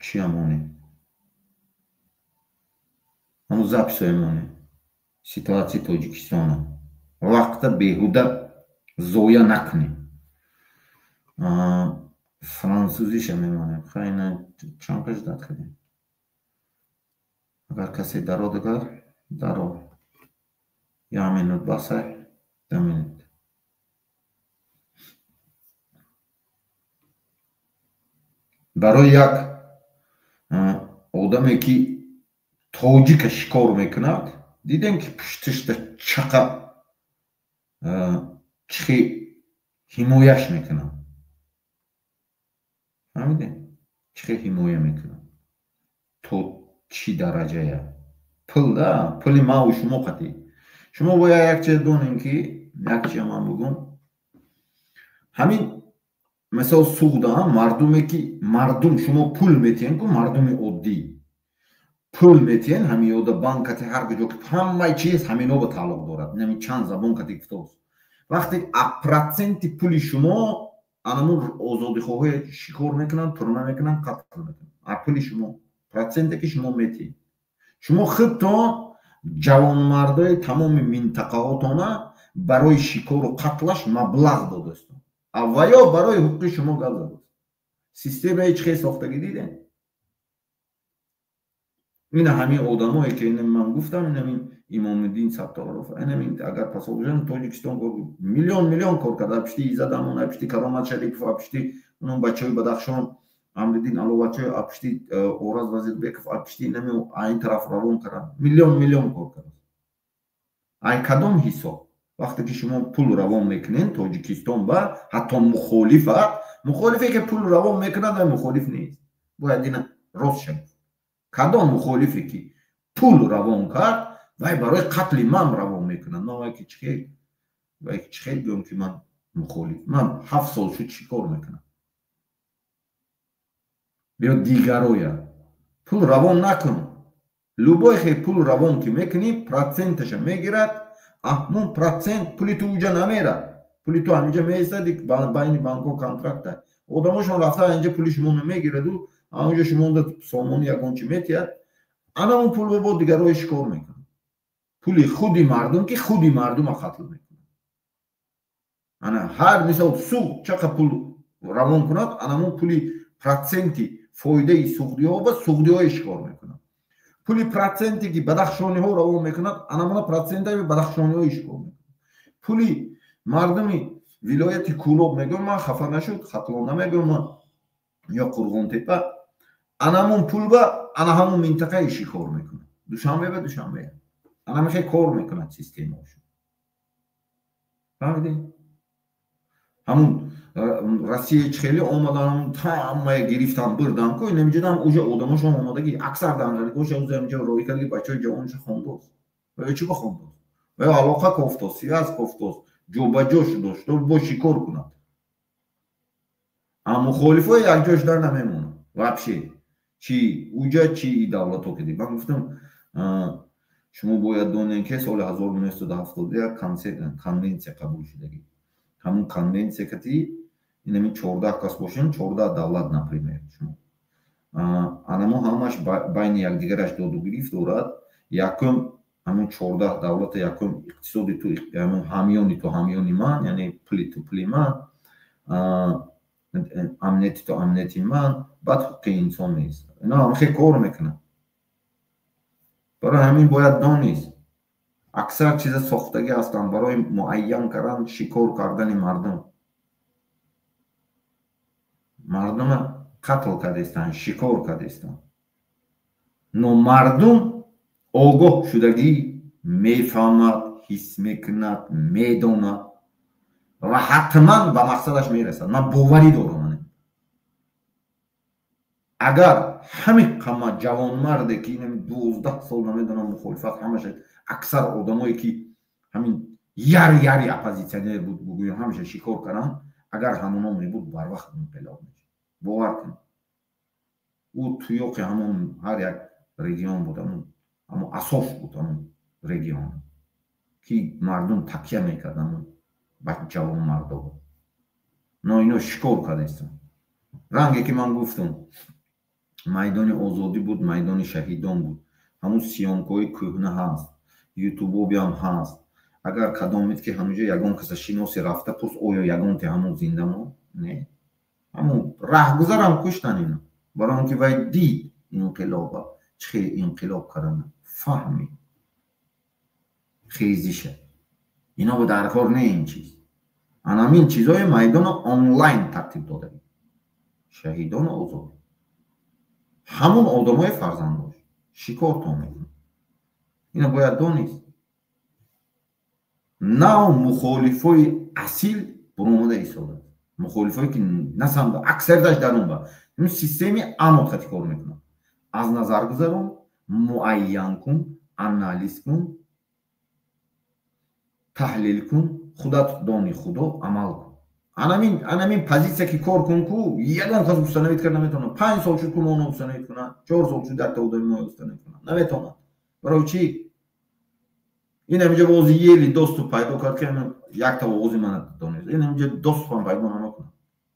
Чия монем? Ҳамун записҳое монем. Ситуатсияи Тоҷикистона. Вақта беҳуда зоя накунем. Франсузиша мемонем. Хайна чанд қаш дад кардем. Агар касе даро дигар даро. Як минут басай, 2 минут. Барои як одаме ки тоҷика шикор мекунад, дидем ки пуштишда чақа чихи ҳимояш мекунад. Фаҳмидем? Чихи ҳимоя мекунад. То чӣ дараҷая? Пул да, пули маву шумо қатӣ. Шумо бояд як чиз донем ки, як чиз ман бугум. Ҳамин мисол Суғда мардуме ки мардум шумо пул метиҳен ку мардуми оддӣ. Пул метиҳен ҳамин ёда банк кати ҳар куҷо ки ҳамаи чиз ҳамино ба тааллуқ дорад. Инами чанд забон кати гуфтааст. Вақте а проценти пули шумо анамун озодихоҳое шикор мекунанд, турма мекунанд, қатл мекунанд. А пули шумо проценте ки шумо метиҳед. Шумо худтон ҷавонмардои тамоми минтақаҳотона барои шикору қатлаш маблағ додастон. Аввало барои ҳуқуқи шумо гап задааст. Системаи чӣ хел сохтагӣ дидем? Ина ҳамин одамое ки ман гуфтам, ин ҳамин Имомиддин Сатторов, ин ҳамин агар пасо бошанд Тоҷикистон миллион миллион кор карда, пишти Иззат Амон, пишти Каромат Шарипов, пишти он бачаҳои Бадахшон, Амриддин Аловачоев, пишти Ораз Вазирбеков, пишти ин ҳамин ин тараф равон карданд. Миллион миллион кор кард. Ай кадом ҳисоб? Вақте ки шумо пул равон мекунед Тоҷикистон ба ҳатто мухолифат, мухолифе ки пул равон мекунад вай мухолиф нест. Бояд ина рост шавад. Кадом мухолифе ки пул равон кард, вай барои қатли ман равон мекунад. Ман вай ки чӣ хел гӯям ки ман мухолиф. Ман 7 сол шуд чӣ кор мекунам? Биё дигароя. Пул равон накун. Любой хел пул равон ки мекунӣ, проценташа мегирад. Аҳмон процент пули ту уҷа намерад. Пули ту ҳаминҷа меистад, байни банкҳо контракта. Одамошон рафта инҷа пули шуморо мегираду, ҳамонҷо шумонда сомони ягон чи метиҳад. Ана он пул бо дигарои шикор мекунад. Пули худи мардум ки худи мардума қатл мекунад. Ана ҳар мисол Суғд чақа пул равон кунад, анамон пули проценти фоидаи суғдиҳо ба суғдиҳое шикор мекунад. Пули проценте ки бадахшониҳо равон мекунад, анамона процентаи бадахшониҳо шикор мекунад. Пули мардуми вилояти Кӯлоб мегӯям, ман хафа нашуд, Хатлон намегӯям ман ё Қурғонтепа, анамон пул ба ана ҳамон минтақаи шикор мекунад. Душанбе ба Душанбе. Ана мехе кор мекунад системаошон. Фаҳмидед? Ҳамун Россия хеле омадан, ҳамая гирифтан, бурдан ку, инамиҷадам уже одамошон омадаги, аксар дангарикоша узе ҳамиҷа роҳӣ кардаги, бачаҳои ҷавонша хондост. Ва ё чӣ ба хондост? Ва ё алоқа кофтост, связ кофтост, ҷобаҷо шудост, то бо шикор кунад. А мухолифои якҷо шудан намемонад. Вообще. Чи уҷа, чи давлато ки дид. Ман гуфтам, шумо бояд донед ки соли 1971 конвенсия қабул шудагӣ. Ҳамун конвенсия кати инами 14 кас бошем, 14 давлат, например, шумо. Анамо ҳамаш байни якдигараш доду гирифт дорад. Якум ҳамун 14 давлата, якум иқтисоди ту, ҳамун ҳамёни ту ҳамёни ман, яъне пули ту пули ман, амнияти ту амнияти ман, баъд ҳуқуқи инсон нест. Ино ҳам хел кор мекунад. Барои ҳамин бояд донист. Аксар чиза сохтагӣ ҳастанд барои муайян кардан, шикор кардани мардум. Мардума қатл кардистанд, шикор кардистанд. Но мардум огоҳ шудагӣ мефаҳмад, ҳис мекунад, медонад ва ҳатман ба мақсадаш мерасад. Ман боварӣ дорам. Агар ҳамин қама ҷавонмарде ки инами 12 сол намедонам мухолифат ҳамаша, аксар одамое ки ҳамин яри оппозитсионер буд бугӯям, ҳамаша шикор карданд, агар ҳамоно мебуд барвақт инқилоб мешуд. Бовар кунед. Ӯ туёқи ҳамон ҳар як регион буд, ҳамон асос буд ҳамон регион ки мардум такя мекард ҳамон ба ҷавонмардо. Но ино шикор кардастанд. Ранге ки ман гуфтам, майдони озодӣ буд, майдони шаҳидон буд. Ҳамун съёмкаҳои кӯҳна ҳаст, ютубобиам ҳаст. Агар кадомед ки ҳаминҷо ягон каса шиноси рафта пурс, оё ягонте ҳамун зинда монд? Не, ҳамун раҳгузарам куштан ино, барои он ки вай дид инқилоба, чӣ хел инқилоб кардана, фаҳмид хезиша. Ино бо дар кор не ин чиз. Анамин чизҳои майдоно онлайн тартиб додаем. Шаҳидону озод ҳамун одамои фарзандош шикортон мекунад. Ино бояд донист. Нав мухолифои асил буромада истодааст. Мухолифое ки насанда аксарияташ дарун ба ин системи анод хати кор мекунад. Аз назар гузарон, муайян кун, анализ кун, таҳлил кун, худат дони худо амал кун. Анамин позитсия ки кор кун ку ягон кас установить карда наметавонад. 5 сол шуд ку моно установить кунад, 4 сол шуд якта одами мо установить кунад. Наметавонад. Барои чӣ? Ин ҳаминҷо боз ели доступ пайдо кард ки якта овози мана донист. Ин ҳаминҷо доступам пайдо намекунад.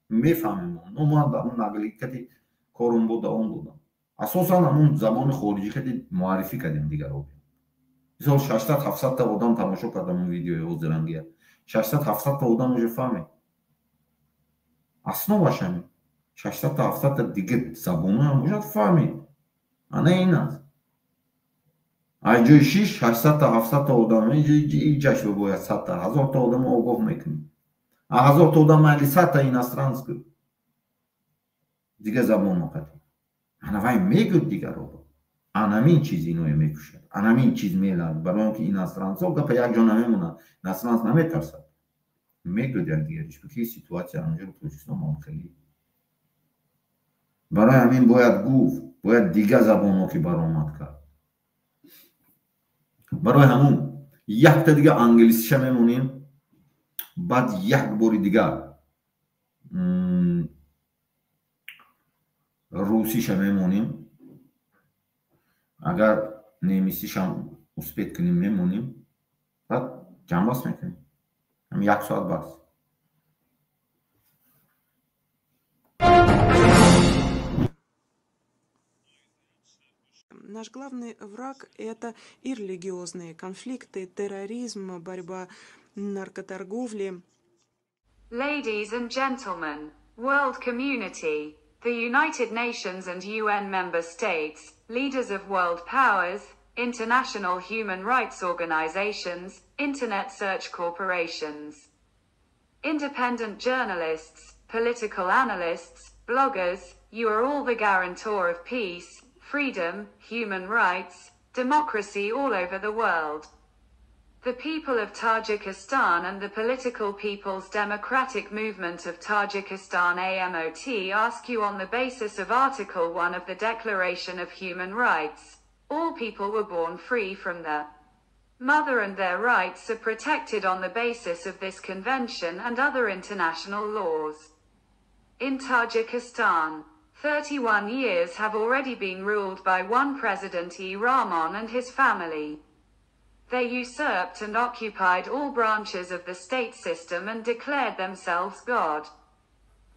Мефаҳмем мо. Ман дар нагликати корум бо давом додам. Асосан ҳамун забони хориҷӣ кати муаррифӣ кардем дигарро. Мисол 600-700 та одам тамошо кардам он видеои ҳозирангия. 600-700 та одам уже фаҳмед. Основаш ҳамин. 600-700 та дигар забонҳоам бошад фаҳмед. Ана ин аст. Аз ҷои 600 та 700 та одам иҷаш бояд 100 та 1000 та одам огоҳ мекунӣ. А 1000 та одам майли 100 та иностранц ку. Дигар забонҳо қатӣ. Ана вай мегӯд дигарро. Анамин чиз иное мекушад. Анамин чиз мелад. Барои он ки иностранцҳо гапа як ҷо намемонад. Иностранц наметарсад. Мегӯд якдигариш ки ситуатсия анҷо Тоҷикистон мам хеле. Барои ҳамин бояд гуфт, бояд дигар забонҳо ки баромад кард. Барои ҳамун якта дигар англисиша мемонем, баъд як бори дигар русиша мемонем. Агар немисишам успеть кунем мемонем, баъд ҷамъбаст мекунем. Ҳам як соат бас. Наш главный враг – это и религиозные конфликты, терроризм, борьба наркоторговли. Ladies and gentlemen, world community, the United Nations and UN member states, leaders of world powers, international human rights organizations, internet search corporations, independent journalists, political analysts, bloggers, you are all the guarantor of peace, freedom, human rights, democracy all over the world. The people of Tajikistan and the Political People's Democratic Movement of Tajikistan AMOT ask you on the basis of Article 1 of the Declaration of Human Rights, all people were born free from the mother and their rights are protected on the basis of this convention and other international laws. In Tajikistan, 31 years have already been ruled by one President E. Rahmon and his family. They usurped and occupied all branches of the state system and declared themselves God.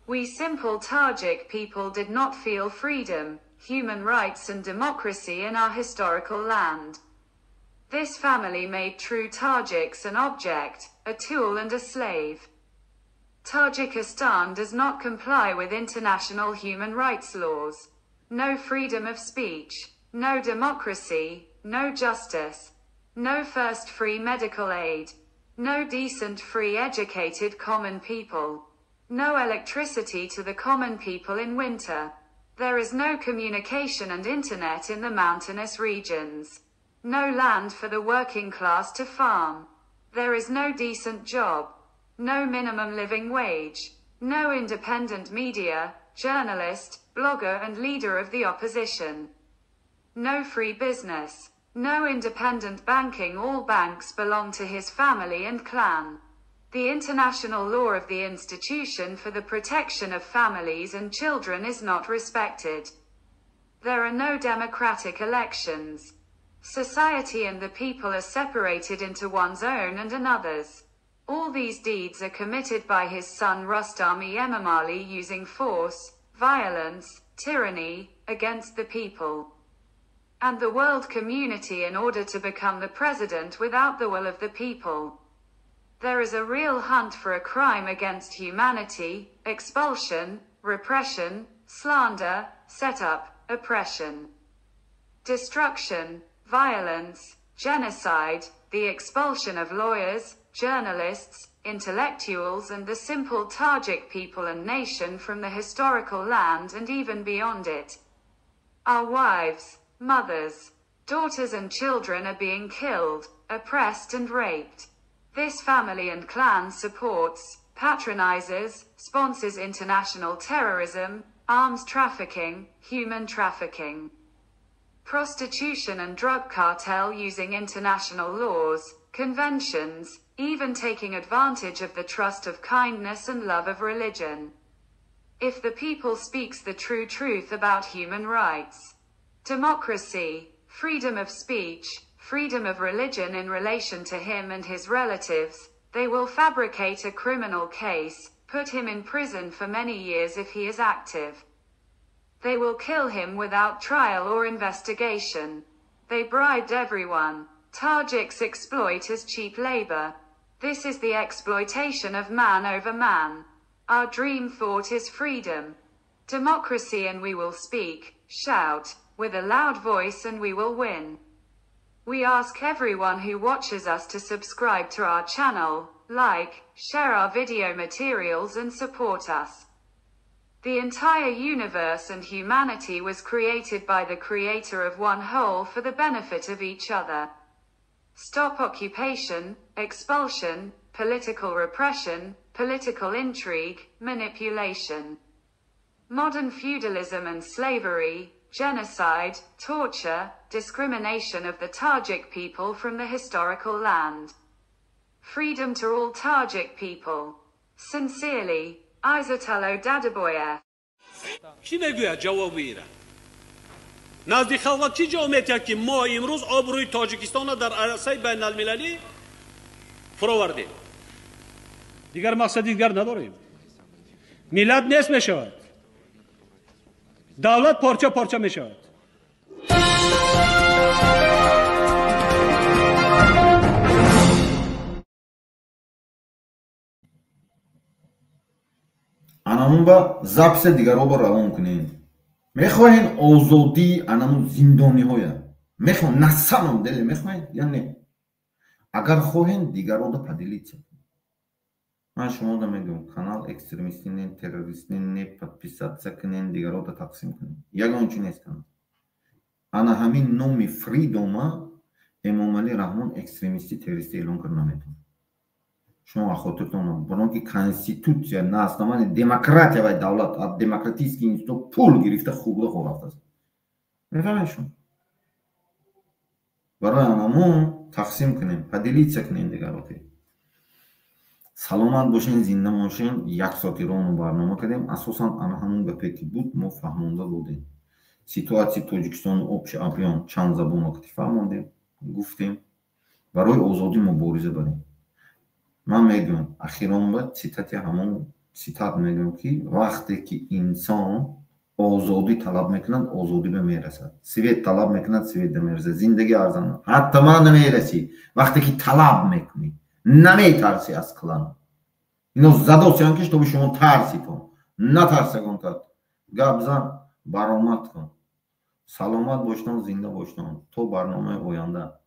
We simple Tajik people did not feel freedom, human rights and democracy in our historical land. This family made true Tajiks an object, a tool and a slave. Tajikistan does not comply with international human rights laws. No freedom of speech, no democracy, no justice, no first free medical aid, no decent free educated common people, no electricity to the common people in winter. There is no communication and internet in the mountainous regions. No land for the working class to farm. There is no decent job. No minimum living wage. No independent media, journalist, blogger and leader of the opposition. No free business. No independent banking. All banks belong to his family and clan. The international law of the institution for the protection of families and children is not respected. There are no democratic elections. Society and the people are separated into one's own and another's. All these deeds are committed by his son Rostami Emomali using force, violence, tyranny, against the people. and the world community in order to become the president without the will of the people. There is a real hunt for a crime against humanity, expulsion, repression, slander, setup, oppression, destruction, violence, genocide, the expulsion of lawyers, journalists, intellectuals and the simple Tajik people and nation from the historical land and even beyond it. Our wives, mothers, daughters and children are being killed, oppressed and raped. This family and clan supports, patronizes, sponsors international terrorism, arms trafficking, human trafficking, prostitution and drug cartel using international laws, conventions, even taking advantage of the trust of kindness and love of religion. If the people speaks the true truth about human rights, democracy, freedom of speech, freedom of religion in relation to him and his relatives, they will fabricate a criminal case, put him in prison for many years if he is active. They will kill him without trial or investigation. They bribed everyone. Tajiks exploit as cheap labor. This is the exploitation of man over man. Our dream thought is freedom, democracy, and we will speak, shout, with a loud voice, and we will win. We ask everyone who watches us to subscribe to our channel, like, share our video materials and support us. The entire universe and humanity was created by the creator of one whole for the benefit of each other. Stop occupation, expulsion, political repression, political intrigue, manipulation, modern feudalism and slavery, genocide, torture, discrimination of the Tajik people from the historical land. Freedom to all Tajik people. Sincerely, Izatullo Dadaboyev. Чӣ мегӯяд ҷавоби ира? Назди халқ чӣ ҷавоб метиҳад, ки мо имрӯз обрӯи Тоҷикистонро дар арсаи байналмилалӣ фуровардем? Дигар мақсади дигар надорем. Миллат нест мешавад, давлат порча порча мешавад. Анамун ба записа дигаро ба равон кунем. Мехоҳен озодии анамун зиндониҳоя? Мехоҳен на самом деле мехоҳен я не? Агар хоҳен, дигарода поделиться. Ман шумода мегӯям, канал экстремистӣ не, террористӣ не, подписаться кунен, дигарода тақсим кунен. Ягон чи нест канал. Ана ҳамин номи Фридома Эмомалӣ Раҳмон экстремистӣ, террористӣ эълон кард наметавонад. Шумо хотиртон барон, ки конститутсия на основании демократия вай давлат аз демократический институт пул гирифта хубла хорафтааст. Мефаҳмед шумо? Барои анамон тақсим кунем, поделиться кунем дигаро. Саломат бошен, зинда бошен. Як соати рону барнома кардем. Асосан ана ҳамон гапе ки буд, мо фаҳмонда додем. Ситуатсияи Тоҷикистон общий объём чанд забонро ки фаҳмондем, гуфтем. Барои озодӣ мубориза барем. Ман мегӯям, ахирон ба цитати ҳамон цитат мегӯям, ки вақте ки инсон озодӣ талаб мекунад, озодӣ ба мерасад. Свет талаб мекунад, свет ба мерасад. Зиндагӣ арзан ҳатман намерасӣ. Вақте ки талаб мекунӣ, наметарсӣ аз клан. Ино задосиян, ки чтобы шумо тарситон. Натарсагон, гап зан, баромад кун. Саломат боштон, зинда боштон. То барномаи оянда.